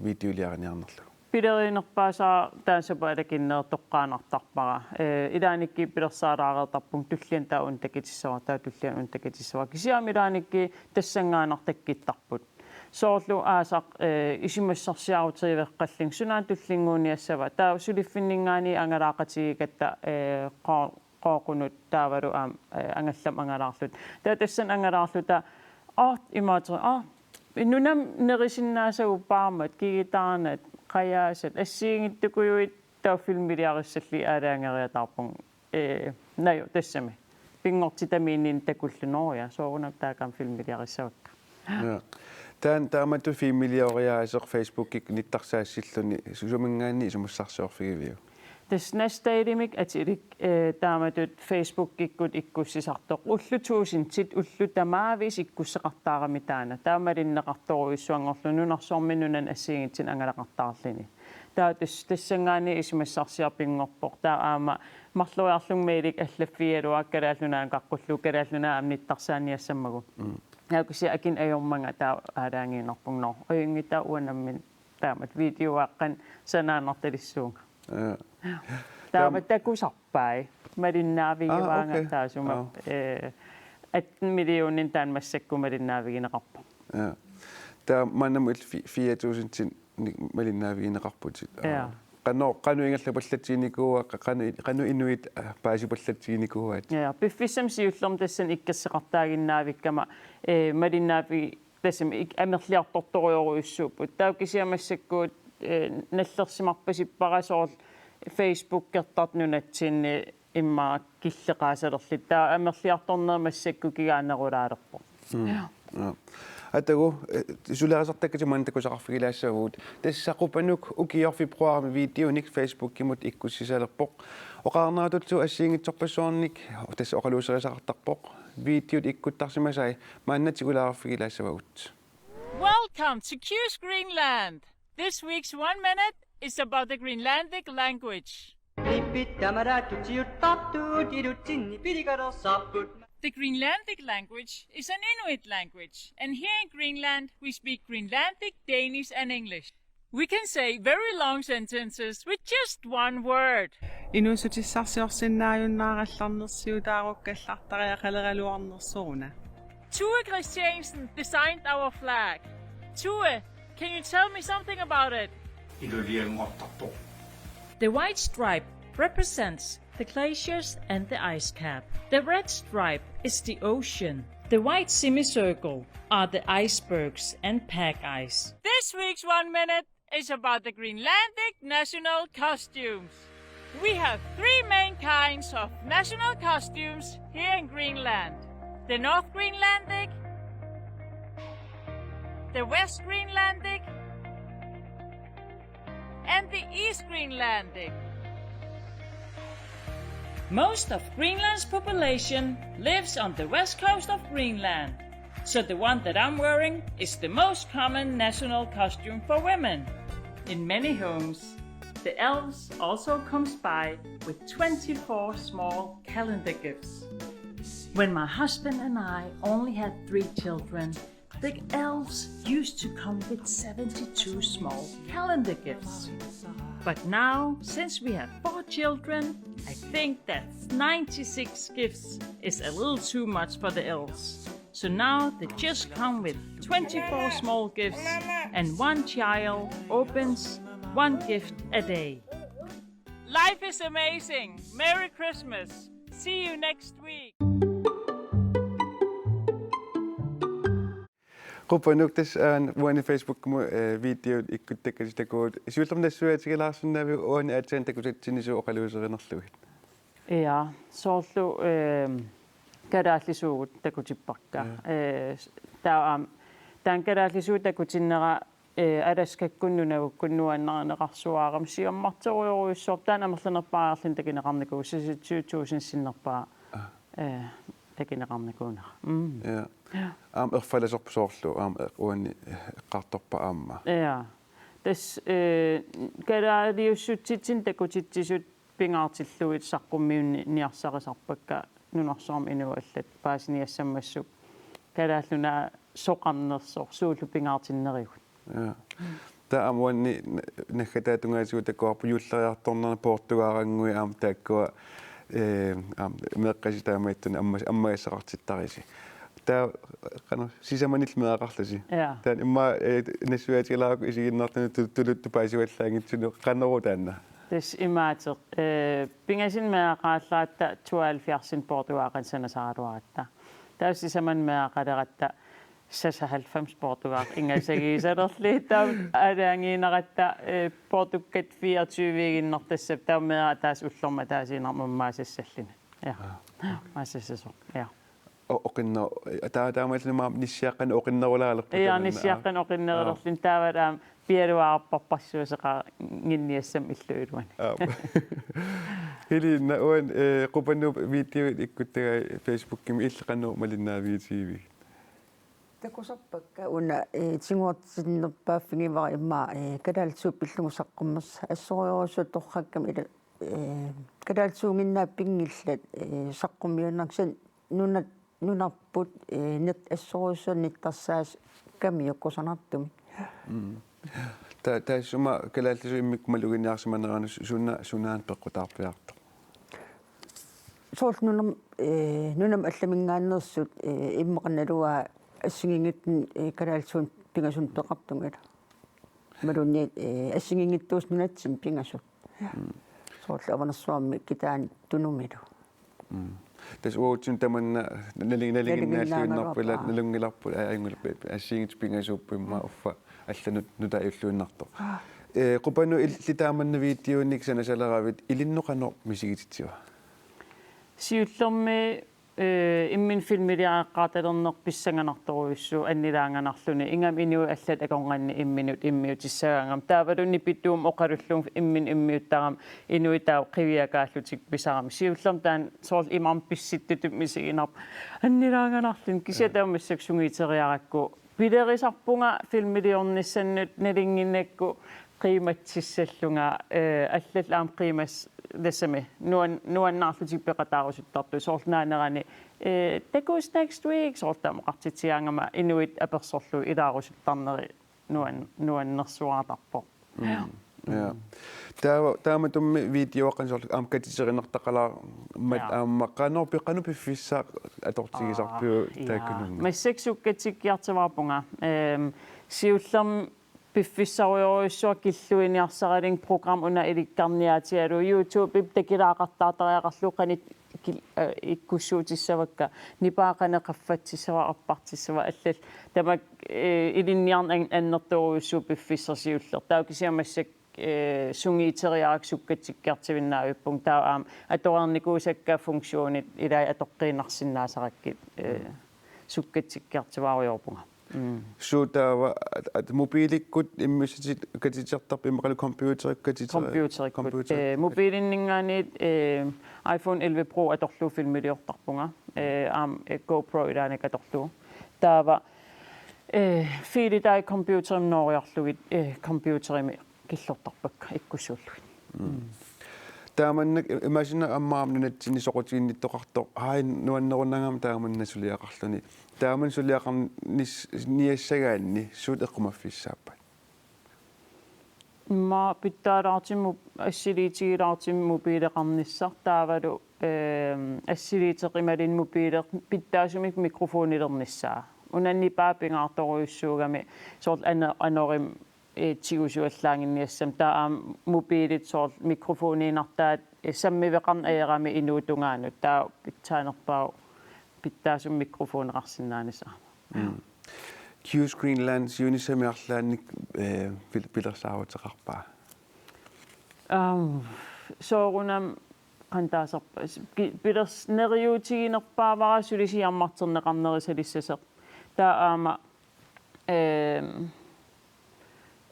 videoliariniarnerlugu? Pilerinerpaasara taanna sapaatip akunneri toqqaannartarpara. Eh, ilaannikkut pilersaalaareertarpunga tulliani taava una takutissavara, taava tulliani una takutissavara. Kisianni ilaannikkut tassanngaannaq takkuttarput. Soorlu aasaq, eh, isumassarsiarutigeqqallunga sunaana tullinnguuniassava. Taava suliffinninngaanniit angalaaqatigigatta, eh, qo-, qooqunut taavalu aamma, eh, angallamut angalaarluta. Taava tassani angalaarluta, aa, imaattoq, aa, nunami nerisinnaassagupput aamma, kigutaarnat, qajaasat, assigiinngitsukujuit, taava filmiliarissallugit aalajangeriataarpunga. Eh, naja, tassami. Pinngortitamiinnini takullugu: Nå ja, soorunami taakku aamma filmiliarissavakka. Ja. Taanna taamatut filmilioriaaseq Facebookikkut nittarsaassulluni suminngaanniit isumassarsiorfigiviuk? Tassa Nash Dalemik atilik, eh, taamatut Facebookikkut ikkussisartoq. Ullut tuusintit, ullut tamaaviisa ikkusseqartaarami taanna. Taava malinneqartorujussuanngorlugu nunarsuarmi nunani assigiinngitsunik angalaqartarluni. Taava tas-, tassanngaanniit isumassarsiaq pinngorpoq. Taava aamma marloriarlunga mailik allaffigigaluara Kalaallit Nunaannut qaqqullugu, Kalaallit Nunaat aamma nittarsaaniassammagu. Mm. Taava kisianni akit ajormanga taava aalajangiinnarpunga: Nå, ajunngilaq, taava uanga nammineq taamatut videoaqqanik sanaannartalissuunga. Ja. Taava takusarpai. Malinnaavigivaanga. Ah, okay. Taassuma, ah, eh, atten millioninit taanna massakkut malinnaavigineqarpoq. Ja. Taava maannamut illit fi-, fire tusindinik malinnaavigineqarputit. Ja. Qanoq, qanoq ingerlapallatsinikuuakka, qanoq, qanoq inuit, ah, paasipallatsinikuuaat? Ja, piffissami siullermi tassani ikkusseqartaaginnaavikkama, eh, malinnaavi-, tassami ik-, amerliartortorujorujussuupput. Taava kisianni massakkut, eh, nallersimarpasippara soorlu Facebookertartut nunatsinni immaqa killeqaasalerlutik. Taava amerliartorneq massakkut kigaanerulaalerpoq. Mm. Ja. Ja. Atagu, eh, sulerisartakkatit maanna takusaqarfigilaassavagut. Tassa Qupanuk ukiorfik februarimi videonik Facebookimut ikkussisalerpoq. Oqarneratullu assigiinngitsorpassuarnik tassa oqaluuserisaqartarpoq. Videot ikkuttarsimasai maanna tikulaarfigilaassavagut. Welcome to Q's Greenland. This week's One Minute is about the Greenlandic language. The Greenlandic language is an Inuit language, and here in Greenland we speak Greenlandic, Danish and English. We can say very long sentences with just one word. Inuussutissarsiorsinnaajunnaarallarnersiutaarukkallartariaqaleraluarnersoruna. Tue Christiansen designed our flag. Tue, can you tell me something about it? Ilulianngortarpoq. The white stripe represents the glaciers and the ice cap. The red stripe is the ocean. The white semicircle are the icebergs and pack ice. This week's One Minute is about the Greenlandic national costumes. We have three main kinds of national costumes here in Greenland. The North Greenlandic, the West Greenlandic, and the East Greenlandic. Most of Greenland's population lives on the west coast of Greenland, so the one that I'm wearing is the most common national costume for women. In many homes, the elves also comes by with twenty-four small calendar gifts. When my husband and I only had three children, the elves used to come with seventy-two small calendar gifts. But now, since we have four children, I think that ninety-six gifts is a little too much for the elves. So now they just come with twenty-four small gifts, and one child opens one gift a day. Life is amazing. Merry Christmas. See you next week. Qupanuk, tassa aana uani Facebookimi, eh, videot ikkuttakkasi takuuk. Siullermik nassuiaatigilaarsinnaaviuk uani aatsaat takutitsinni suut oqaluuserinerlugit? Ja, soorlu, eh, kalaallisuugut takutippakka. Ja. Eh, s-, taava aamma, taanna kalaallisuut takutinnera, eh, Alaskakkut nunagukkut nuannarineqarsuarami siammarterujorujussuarput, taanna amerlanerpaaq aarluni takuneqarnikuuvoq, seksogtyve tusind sinnerpaaq, ah, eh, takuneqarnikuunera. Mm. Ja. Ja. Aamma erfalasorput soorlu, aamma e-, uani eqqartorpa aamma. Ja. Tassa, eh, kalaaliussutsitsinnut takutitsisut pingaartillugit saqqummiunniarsarisarpakka nunarsuarmi inuit allat paasiniassammassuk Kalaallit Nunaat soqarnersoq suullu pingaartinnerigut. Ja. Taava aamma uani n-, naggataata tungaatigut takuarput juulleriartornerni poortugaarannguit aamma taakkua, eh, aamma meeqqasi taamaattunik amma-, ammagassaqartittarisi. Taava qanoq sisamanillu meeraqarlusi. Ja. Taanna immaqa, eh, nassuiaatigilaarakku isiginnaartunut tu-, tuluttut paasivallaanngitsunut, qanoq taanna? Tassa imaattoq, eh, pingasunik meeraqaleratta tooghalvfjerdsinik poortugaaqanik sanasaraluaratta. Taava sisamanik meeraqaleratta seksoghalvfems poortugaaq ingasagiisalerli. Taava aalajangiineratta, eh, poortukkat fireogtyve-iiginnartassap taava meeraq ataaseq ullormut ataasiinnarmut ammaasassalluni. Ja. Ah, okay. Aammaasassasoq. Ja. O-, oqinner-, taa-, taamaalluni aamma nissiaqqanik oqinnerulaalerput. Ja, tamanna, nissiaqqanik oqinnerulerluni. Aa. Taava aamma pialuaarparpassuuseqaannginniassammat illup iluani. Aa. Helena, uani, eh, Qupanuk videot ikkuttagai Facebookimi, illit qanoq malinnaavigisigivigit? Takusarpakka una, eh, tiguartinnerpaaffigivara immaqa, eh, kalaallisuut pillugu saqqummersat, assorujussuaq torrakkami ila, eh, kalaallisuunnginnaat pinngillat, eh, saqqummiunnerat, kisianni nuna-, nunarput, eh, nat-, assorujussuaq nittarsaasut kamiuk kusanartumik. Mm. Ta-, taassuma kalaallisut immikkut maluginiarsimanerannut su-, suna-, sunaana peqqutaarpiartoq? Soorlu nunam-, eh, nunamut allaminngaanneersut, eh, immaqa naluara assigiinngitsunik, eh, kalaallisuunik pingasunik peqartunga. Imaluunniit, eh, assigiinngitsuusut nunatsinni pingasut. Mm. Soorlu Avanersuarmi kitaani Tunumilu. Mm. Tassa uatsinnut tamanna nali-, nalinginnaalluinnarput, nalinginnaalluinnarput, ila nalunngilarput, aa, ajunngilaq, assigiinngitsut pingasuupput immaqa, mm, uffa allanut nutaajulluinnartoq. Aa. Eh, Qupanuk, illit taamanna videonik sanasaleravit, ilinnut qanoq misigititsiva? Siullermik, eh, imminut filmiliareqqaartalerneq pissanganartorujussuuvoq annilaanganarluni. Ingammik inuit allat akornanni imminut immiutissagaangamik. Taavalu nipituumik oqalullugu imminut immiuttarami inuit taava qiviakaallutik pisaramik. Siullermik taanna soorlu imarmik pissittutut misiginarpoq annilaanganarluni. Kisianni, ja, taava massakkut sungiuteriarakku pilerisarpunga filmiliornissannut, nalunnginnakku qiimatsissallunga, eh, allallu aamma qiimas-, tassami nuan-, nuannaarlutik peqataarusuttartut, soorlu naanerani, eh, takuss next week, soorlu taama oqartitsigaangama inuit apersorlugit ilaarusuttarneri nuan-, nuannersuartarpoq. Mm. Ja. Mm. Taava, taamatummi videoaqqanik soorlu aamma katiterinertaqalaarmat, ja, aamma qanoq pi-, qanoq piffissaq atortigisarpiuk, aa, ja, taakkununnga? Massakkut sukkatsikkiartuaarpunga. Ehm, siullermik piffissarujorujussuaq killuiniarsaralugu programmi una ilikkarniaatigalugu YouTubep takulaaqattaartariaqarlugu qanoq kil-, eh, ikkussuutissavakka, nipaa qanoq qaffatsissava, arpatsissava, allallu tamakku, eh, ilinniarneq an-, annertoorujussuuvoq piffissaq siulleq. Taava kisianni massakkut, eh, sungiuteriarakku sukkatsikkiartuinnaavippunga, taava aamma atoreernikuusakka funktionit ilai atoqqiinnarsinnaasarakkit, eh, mm, sukkatsikkiartuaarujoorpunga. Mm. Suut taava, at-, at-, mobiilikkut immiussatit katitertarpit, immaqalu computerikkut katiter-, computerikkut. Computer. Eh, mobiilinninngaanniit, eh, iPhone elleve Pro atorlugu filmiliortarpunga. Eh, aamma, eh, GoPro ilaanni atorlugu. Taava, eh, fiilitai computerimut nooriarlugit, eh, computerimi killortarpakka ikkussuullugit. Taamannak imaassinnaavoq aamma nunatsinni soqutiginnittoqartoq, ai, nuannerunarami taamannak suliaqarluni. Taamani suliaqarnis-, niassagaanni suut eqqumaffissaappat? Immaqa pitsaalaartumik, assiliitigilaartumik mobileqarnissaq taavalu, ehm, assiliiteq imaluunniit mobileq pitsaasumik mikrofonilernissaa. Una nipaa pingaartorujussuugami soorlu ano-, anorimik, eh, tigusuallaannginniassammat taava aamma mobilit soorlu mikrofoniinnartaat, eh, sammiveqarneq ajorami inuup tungaanut. Taava pitsaanerpaavoq pitsaasumik mikrofoneqarsinnaanissaq. Mm. Q's Greenland siunissami arlaannik, eh, pil-, pilersaaruteqarpa? Aam, soorunami qanoq taasarpa-, pi-, pilers-, neriuutiginerpaavara suli siammarterneqarnerusalissasoq. Taava aamma, ehm,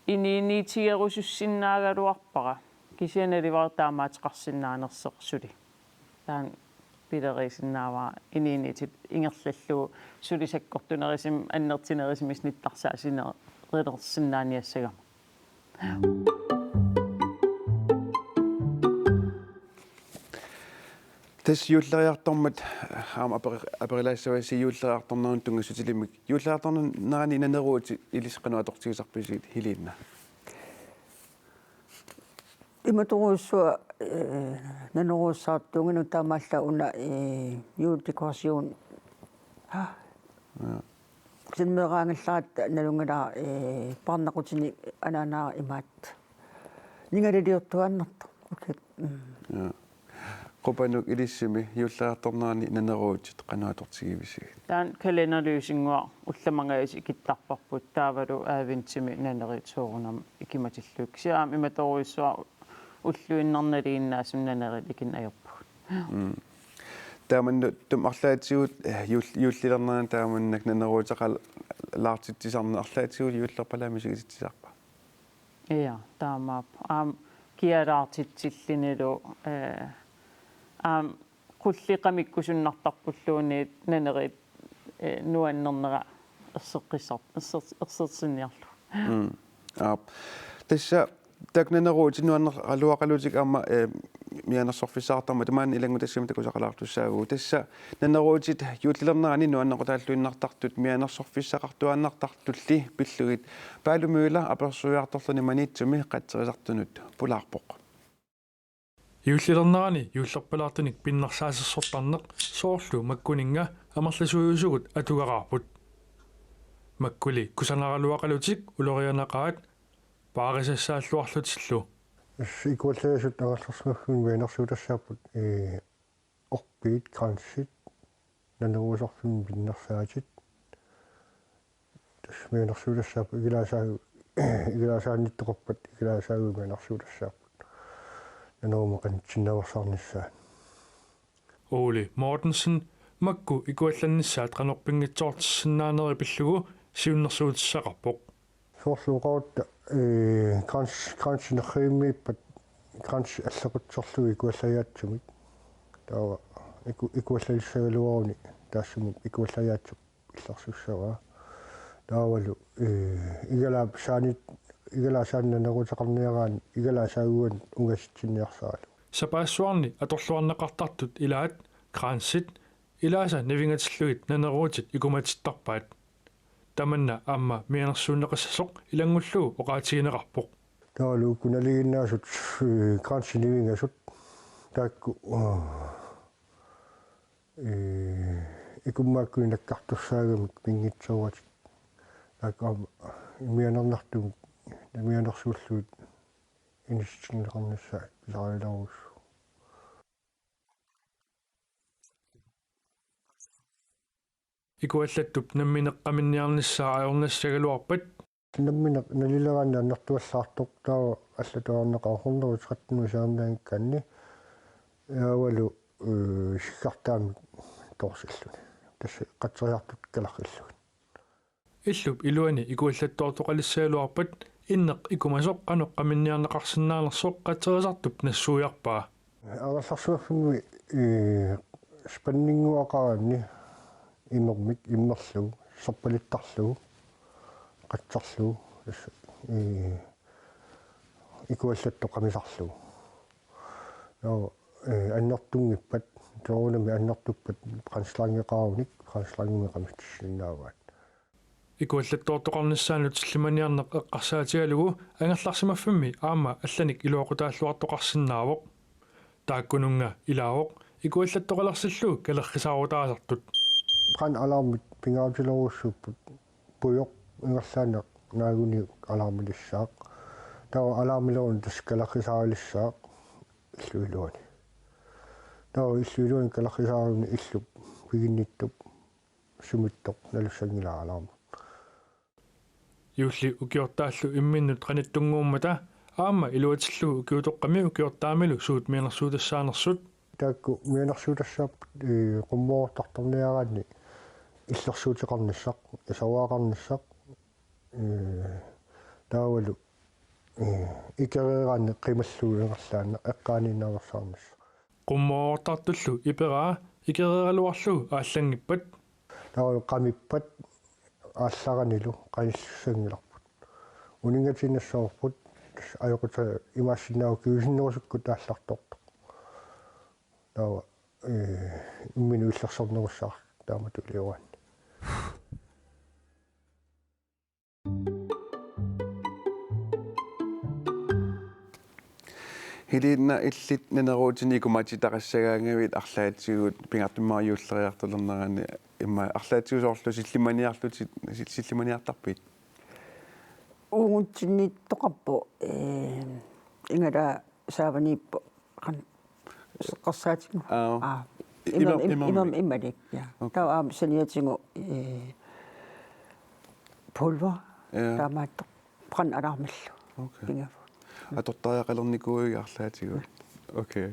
inuuniitigerusussinnaagaluarpara. Kisianni alivara taamaateqarsinnaanersoq suli. Taanna pileriisinnaavara inuuniitit ingerlallugu suli sakkortunerusumik annertunerusumik nittarsaasinerulersinnaaniassagama. Tassa juulleriartormat, aamma aperi-, aperilaassavassi juulleriartornerani tunngassutilimmi. Juulleriartornerani naneruutit ilissi qanoq atortigisarpisigit, Helena? Imatorujussuaq, eh, naneruussaartuunnginnama taamaallaat una, eh, juuldekoration. Ha? Ja. Silmeeraangallaratta nalunngilara, eh, paarnaqutini anaanaara imaattoq. Ningaliliortuaannartoq. Okay. Mm. Ja. Qupanuk, ilissimi juulleriartornerani naneruutit qanoq atortigivisigit? Taanna kalenderløsinnguaq ullamangajasi ikittarparput, taavalu adventimi nanerit soorunami ikimatillugit. Kisianni aamma imatorujussuaq ulluinnarni nalinginnaasumik nanerit ikinneq ajorpagut. Mm. Taamannut tum arlaatigut, eh, juul-, juullilernerani taamannak naneruuteqalaartitsisarneq arlaatigut juullerpalaamik misigititsisarpa? Ja, taamaappoq. Aamma kialaartitsillunilu, eh, aamma qulleq qamikkusunnartarpulluunniit nanerit, eh, nuannernera erseqqissar-, erser-, ersersinniarlugu. Mm. Aap. Tassa taakku naneruutit nuannerulaaraluaqalutik aamma, eh, mianersorfissaqartarmata maani ilanngutassiami takusaqalaartussaavugut. Tassa naneruutit juullilernerani nuannequtaalluinnartartut mianersorfissaqartuaannartartulli pillugit Palumiula apersuiartorluni Maniitsumi qatserisartunut pulaarpoq. Juullilernerani juullerpalaartunik pinnersaasersortarneq soorlu makkuninnga amerlasuujusugut atugaraarput. Makkuli kusanaraluaqalutik ulorianaqaat paarisassaalluarlutillu. Tassa ikuallajasut angerlarsimaffimmi mianersuutassaapput, eh, orpiit, kransit, naneruusorfimmi pinnersaatit. Tassa mianersuutassaapput ikilaasaagu-, ikilaasaannittoqarpat, ikilaasaagui mianersuutassaapput. Nanerummik qanitsinnaveersaarnissaat. Ole Mortensen makku ikuallannissaat qanoq pinngitsoortissinnaanerit pillugu siunnersuutissaqarpoq. Soorlu oqarutta, eh, krans-, kransi nerrivimmiippat kransi allequtserlugu ikuallajaatsumik. Taava iku-, ikuallalissagaluaruni taassuma ikuallajaatsip illersussavaa. Taavalu, eh, igalaap saanit, igalaap saanit naneruuteqarniaraanni igalaasaaguanut ungasitsinniarsaralugu. Sapaassuarni atorluarneqartartut ilaat, kransit, ilaasa nivingatillugit naneruutit ikumatittarpaat. Tamanna aamma mianersuunneqassasoq ilanngullugu oqaatigineqarpoq. Taavalu uku nalinginnaasut, eh, kransit nivingasut taakku, eh, eh, ikummaakkunik nakkartussaagamik pinngitsooratik. Taakku aamma mianernartumik, mianersuullugit inissinneqarnissaat pisariilaarujussuuvoq. Ikuallattup nammineq qaminniarnissaa ajornassagaluarpat. Nammineq nalileraanni annertuallaartoq taava allatuarneqaaq hundrede tretten siornaanngikkaanni. Taavalu, eh, siggartaamik torsilluni. Tassa qatseriartut kalarrillugit. Illup iluani ikuallattoortoqalissagaluarpat inneq ikumasoq qanoq qaminniarneqarsinnaanersoq qatserisartup nassuiarpaa. Angerlarsimaffimmi, eh, spanninguaqaraanni imermik immerlugu, serpalittarlugu, qatserlugu, tassa, eh, ikuallattoqamisarlugu. Nå, eh, annertunngippat, soorunami annertuppat brandslangeraanganik, brandslangimik qamissinnaavaat. Ikuallattoortoqarnissaanut sillimaniarneq eqqarsaatigalugu angerlarsimaffimmi aamma allanik iluaqutaalluartoqarsinnaavoq. Taakkununnga ilaavoq ikuallattoqalersillugu kalerrisaarutaasartut. Brandalarmit pingaarutilerujussuupput pujoq ingerlaannaq naaguniuk alarmilissaaq. Taava alarmileruni tassa kalerrisaarilissaaq illup iluani. Taava illup iluani kalerrisaaruni illup piginnittup sumittoq nalussanngilara alarmut. Juulli ukiortaallu imminnut qanittunnguummata aamma iluatsillugu ukiutoqqami ukiortaamilu suut mianersuutassaanersut. Taakku mianersuutassaapput, eh, qummoortartorniaraanni illersuuteqarnissaq, isavagaqarnissaq, eh, taavalu, eh, ikereeraanni qimallugu ingerlaannaq eqqaaniinnaveersaarnissaq. Qummoortartullu iperaa ikereeraluarlugu aallanngippat. Taava qamippat aallaranilu qanillussanngilarput. Uninngatiinnassavarput, tassa ajoqutaa imaassinnaavoq kingusinnerusukkut aallartortoq. Taava, eh, imminut illersornerussaaq taamatut iliuranni. Helena, illit naneruutini ikumaatitaqassagaangavit arlaatigut pingaartumik juulleriartulernerani, immaqa arlaatigut soorlu sillimaniarlutit, sil-, sillimaniartarpit? Uungutsinnittoqarpoq, eh, Ingalaa Saavaniippoq qan-, eqqarsaatigalugu. Aa. Aa. Imam-, imam-, imam-, imam-, imalik, ja. Okay. Taava aamma saniatigut, eh, pulver, ja, taamaattoq brandalarmillu. Okay. Pingaarpoq. Atortariaqalernikuuiga arlaatigut. Okay.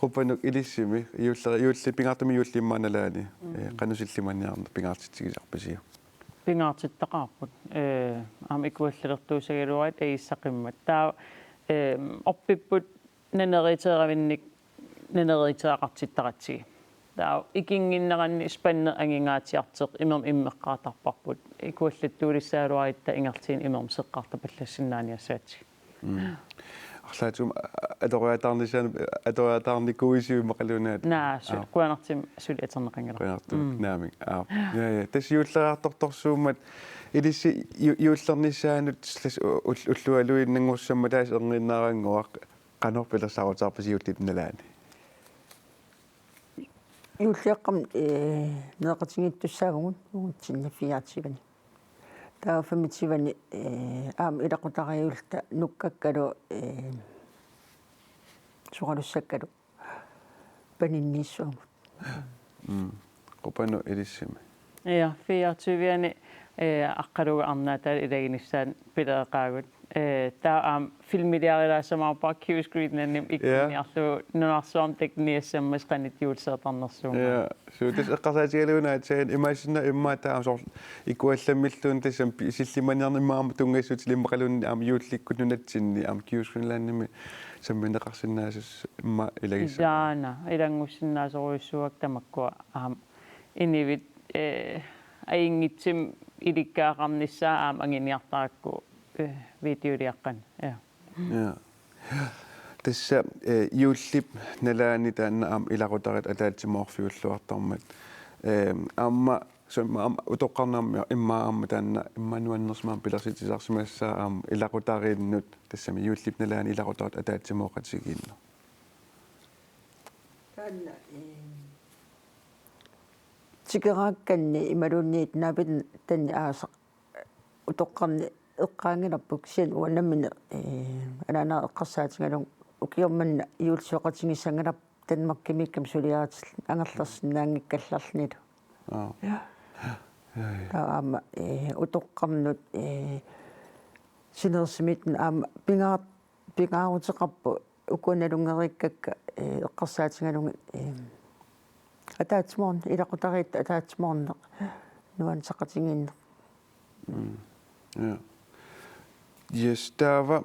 Quppanuk, ilissimi, juulli-, juulli pingaartumik juulli immaqa nalaani, mm, eh, qanoq sillimaniarneq pingaartitsigisarpisiuk? Pingaartittaqaarput. Eh, aamma ikuallalertuussagaluarit agissaqimmat. Taava, eh, orpipput naneriiteravinnik naneriitaqartittaqaratsigit. Taava ikinnginneranni spanneq angingaatsiartoq imermik immeqqaartarparput. Ikuallattuulissagaluaritta ingerlaannaq imermik seqqartapallassinnaaniassagatsigu. Mm. Arlaatigut a-, atoriataarnissaanut, atoriataarnikuuisiuk immaqaluunniit? Naa, su-, aa, kusanartumik suli atorneqanngilarput. Kusanartumik, mm, naamik. Aa. Ja, ja. Tassa juulleriartortorsuummat ilissi ju-, juullernissaanut tassa u-, ull-, ullualuinnanngussammat tassa erniinnarannguaq. Qanoq pilersaaruteqarpisi juullip nalaani? Juulliaqqamik, eh, nereqatigiittussaavugut uungutsinnit fireogtyveni. Taava femogtyveni, eh, aamma ilaqutariiulluta nukkakkalu, eh, soralussakkalu paninniissaagut. Mm. Quppanuk, ilissimi? Ja, fireogtyveni, eh, Aqqaluga Arnaata ilaginissaanut pilereqaagut. Eh, taava aamma filmiliarilaassamaarpara Q-Screenimi, ja, ikkunniarlugu nunarsuarmi takuniassammassuk qanoq juulliartornersuummat. Ja, suu, tassa eqqarsaatigalugu aatsaat imaassinnaavoq immaqa taava soorlu ikuallammilluunniit tassami pi-, sillimaniarneq immaqa aamma tunngassutillu immaqaluunniit aamma juullikkut nunatsinni aamma Q-Screenlandimi sammineqarsinnaasussat immaqa ilagissavat. Ilaana, ilanngussinnaasorujussuuakka tamakkua aamma inuit, eh, ajunngitsumik ilikkagaqarnissaat aamma anguniartarakku, eh, videoliaqqani. Ja. Ja. Tassa, eh, juullip nalaani taanna aamma ilaqutariit ataatsimoorfiulluartarmat. Eh, aamma, soorlu aamma utoqqarnut aamma immaqa aamma taanna immaqa nuannersumik aamma pilersitsisarsimassaaq aamma ilaqutariinnut tassami juullip nalaani ilaqutariit ataatsimooqatigiinneq. Taanna, eh, tikeraakkanni imaluunniit naapittanni aasaq utoqqarni eqqaanngilarput kisianni uanga nammineq, eh, anaanaga eqqarsaatigalugu ukioq manna juullisoqatigiissanngilarput Danmarkimiikkami suliaritillugu angerlarsinnaanngikkallarlunilu. Aa. Ja. Ja, ja. Taava aamma, eh, utoqqarnut, eh, sinerissimiittunik aamma pingaar-, pingaaruteqarpoq ukua nalunngereerakka, eh, eqqarsaatigalugit, eh, ataatsimoorneq, ilaqutariit ataatsimoorneq, nuanneqatigiinneq. Mm. Ja. Yes, taava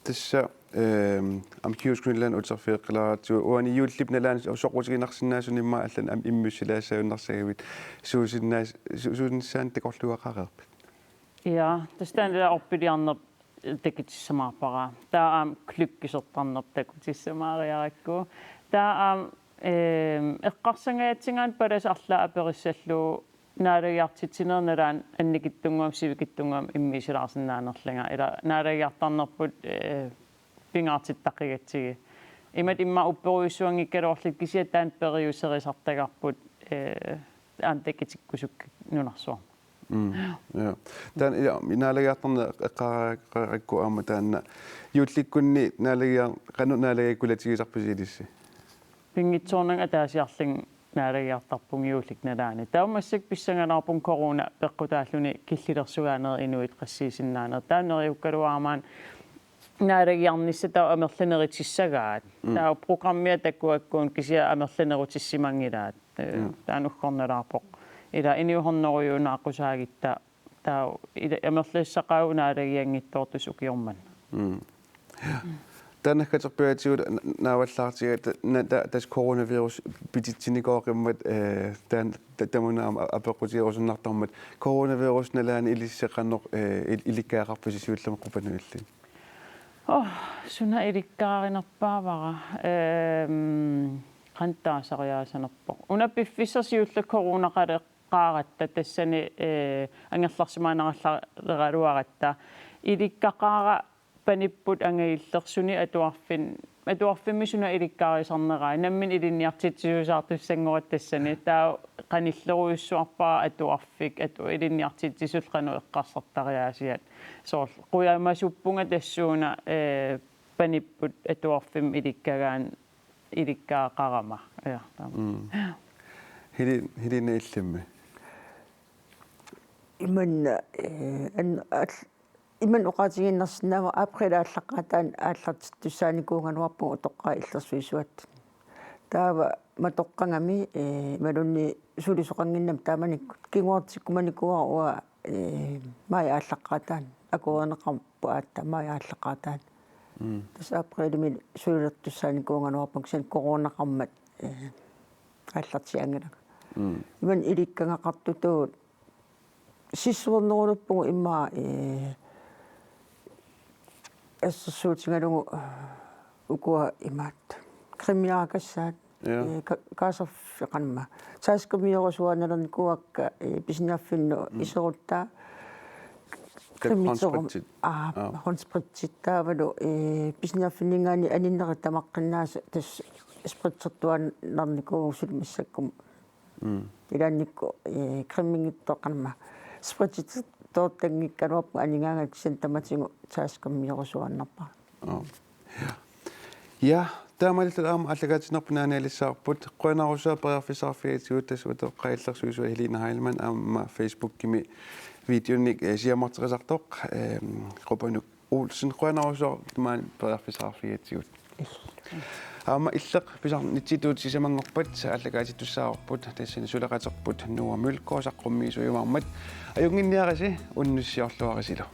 tassa, ehm, aamma Q-Screenland uterfigeqqilaaratsigu uani juullip nalaani soqutiginarsinnaasunik immaqa allanik aamma immiussilaassagunnarsagavit suusinnaas-, su-, suunissaanut takorluugaqareerpit? Ja, tassa taanna orpiliarneq takutissamaarpara. Taava aamma klukkisertarneq takutissamaariarakku. Taava aamma, ehm, eqqarsangajatsinngaanniit palasoq arlaat aperissallugu naalagiartitsinerit nalaani annikitsunnguamik sivikitsunnguamik immiussilaarsinnaanerlunga. Ila naalagiartarnerput, eh, pingaartittaqigatsigit. Imatut immaqa upperujussuanngikkaluarlutik kisianni taanna periuserisartagarput, eh, aamma takutikkusukkakka nunarsuarmi. Mm. Ja. Taanna, ja, naalagiartarneq eqqaariarakku aamma taanna juullikkunni naalagiar-, qanoq naalagiakkulatigisarpisi ilissi? Pinngitsoornanga ataasiarlunga naalagiartarpunga juullip nalaani. Taava massakkut pissangalaarpunga corona peqqutaalluni killilersugaaneri inuit qassiisinnaanerat. Taava neriukkaluarama aamma naalagiarnissaq taava amerlanerutissagaat. Mm. Taava programmia takuakkuuna kisianni amerlanerutissimanngilaat. Eh, mm, taanna uggornalaarpoq. Ila inuuhornerujuuna aqqusaagutta taava ila amerlassaqaaq naalagianngitsoortussaq ukioq manna. Mm. Taanna naggaterpiaatigut na-, naavallaartigaat na-, ta-, tassa coronavirus pititsinikoqimmat, eh, taanna ta-, tamanna aamma apeqqutigerusunnartarmat. Coronavirus nalaani ilissi qanoq, eh, il-, ilikkagaqarpisi siullermik Qupanut illit? Oh, suna ilikkagarinerpaavara. Ehm, qanoq taasariaasanerpoq. Una piffissaq siulleq coronaqaleq qaaratta tassani, eh, angerlarsimaannaralleraluaratta. Ilikkaqaara panipput angajulleq suni atuarfin-, atuarfimmi suna ilikkagaqarneraa. Nammineq ilinniartitsisuusaartussanngorpat tassani. Taava qanillerujussuarpara atuarfik, atu-, ilinniartitsisullu qanoq eqqarsartariaasiat. Soorlu qujamasuppunga tassuuna, eh, panipput atuarfimmi ilikkagaanni ilikkagaqarama. Ja, taama. Mm. Heli-, Helena illimmi? Imanna, eh, an-, al-, imanna oqaatigiinnarsinnaavara april aallaqqaataani aallartittussaanikuugaluarpunga utoqqaat illersuisuat. Taava matoqqagami, eh, imaluunniit sulisoqannginnami taamanikkut. Kinguartikkumanikuuara uanga, eh, maj aallaqqaataani. Akuerineqarpoq aatsaat maj aallaqqaataani. Mm. Tassa aprilimi sulilertussaanikuugaluarpunga kisianni coronaqarmat, eh, aallartiaanngilanga. Mm. Imanna ilikkagaqartutut sissuerneruluppugut immaqa, eh, assersuutigalugu, eh, ukua imaattoq. Krimiarakassaat. Ja. Eh, ka-, kaasarfeqanma. Taaskrimiorasuaannarnikuuakka, eh, pisiniarfinnut, mm, iseruttaa. Taakku krimisorum-, håndspritit. Aa, ja, håndspritit taavalu, eh, pisiniarfinninngaanniit aninnerit tamaqqinnaasut tassa spritsertuaannarnikuuvugut suli massakkut. Mm. Ilaannikkut, eh, kriminngitsoq qanma. Spritsertoortanngikkaluarpunga anigaangata kisianni tamatigut taaskrimiorasuaannarpara. Aa. Ja. Ja, taamaalilluta aamma aallakaatitsinerput naanialissavarput. Qujanarsuaq periarfissaqarfigigatsigut tassa utoqqaat illersuisuat Helena Heilmann aamma Facebookimi videonik, eh, siammarteqisartoq, eh, Qupanuk Olsen, qujanarsuaq maani periarfissaqarfigigatsigut. Aamma Illeq pisarnitsitut sisamanngorpat aallakaatittussaavarput, tassani suleqaterput Noah Mølgaard saqqummiisuujumaarmat. Ajunnginniarisi, unnussiorluarisilu.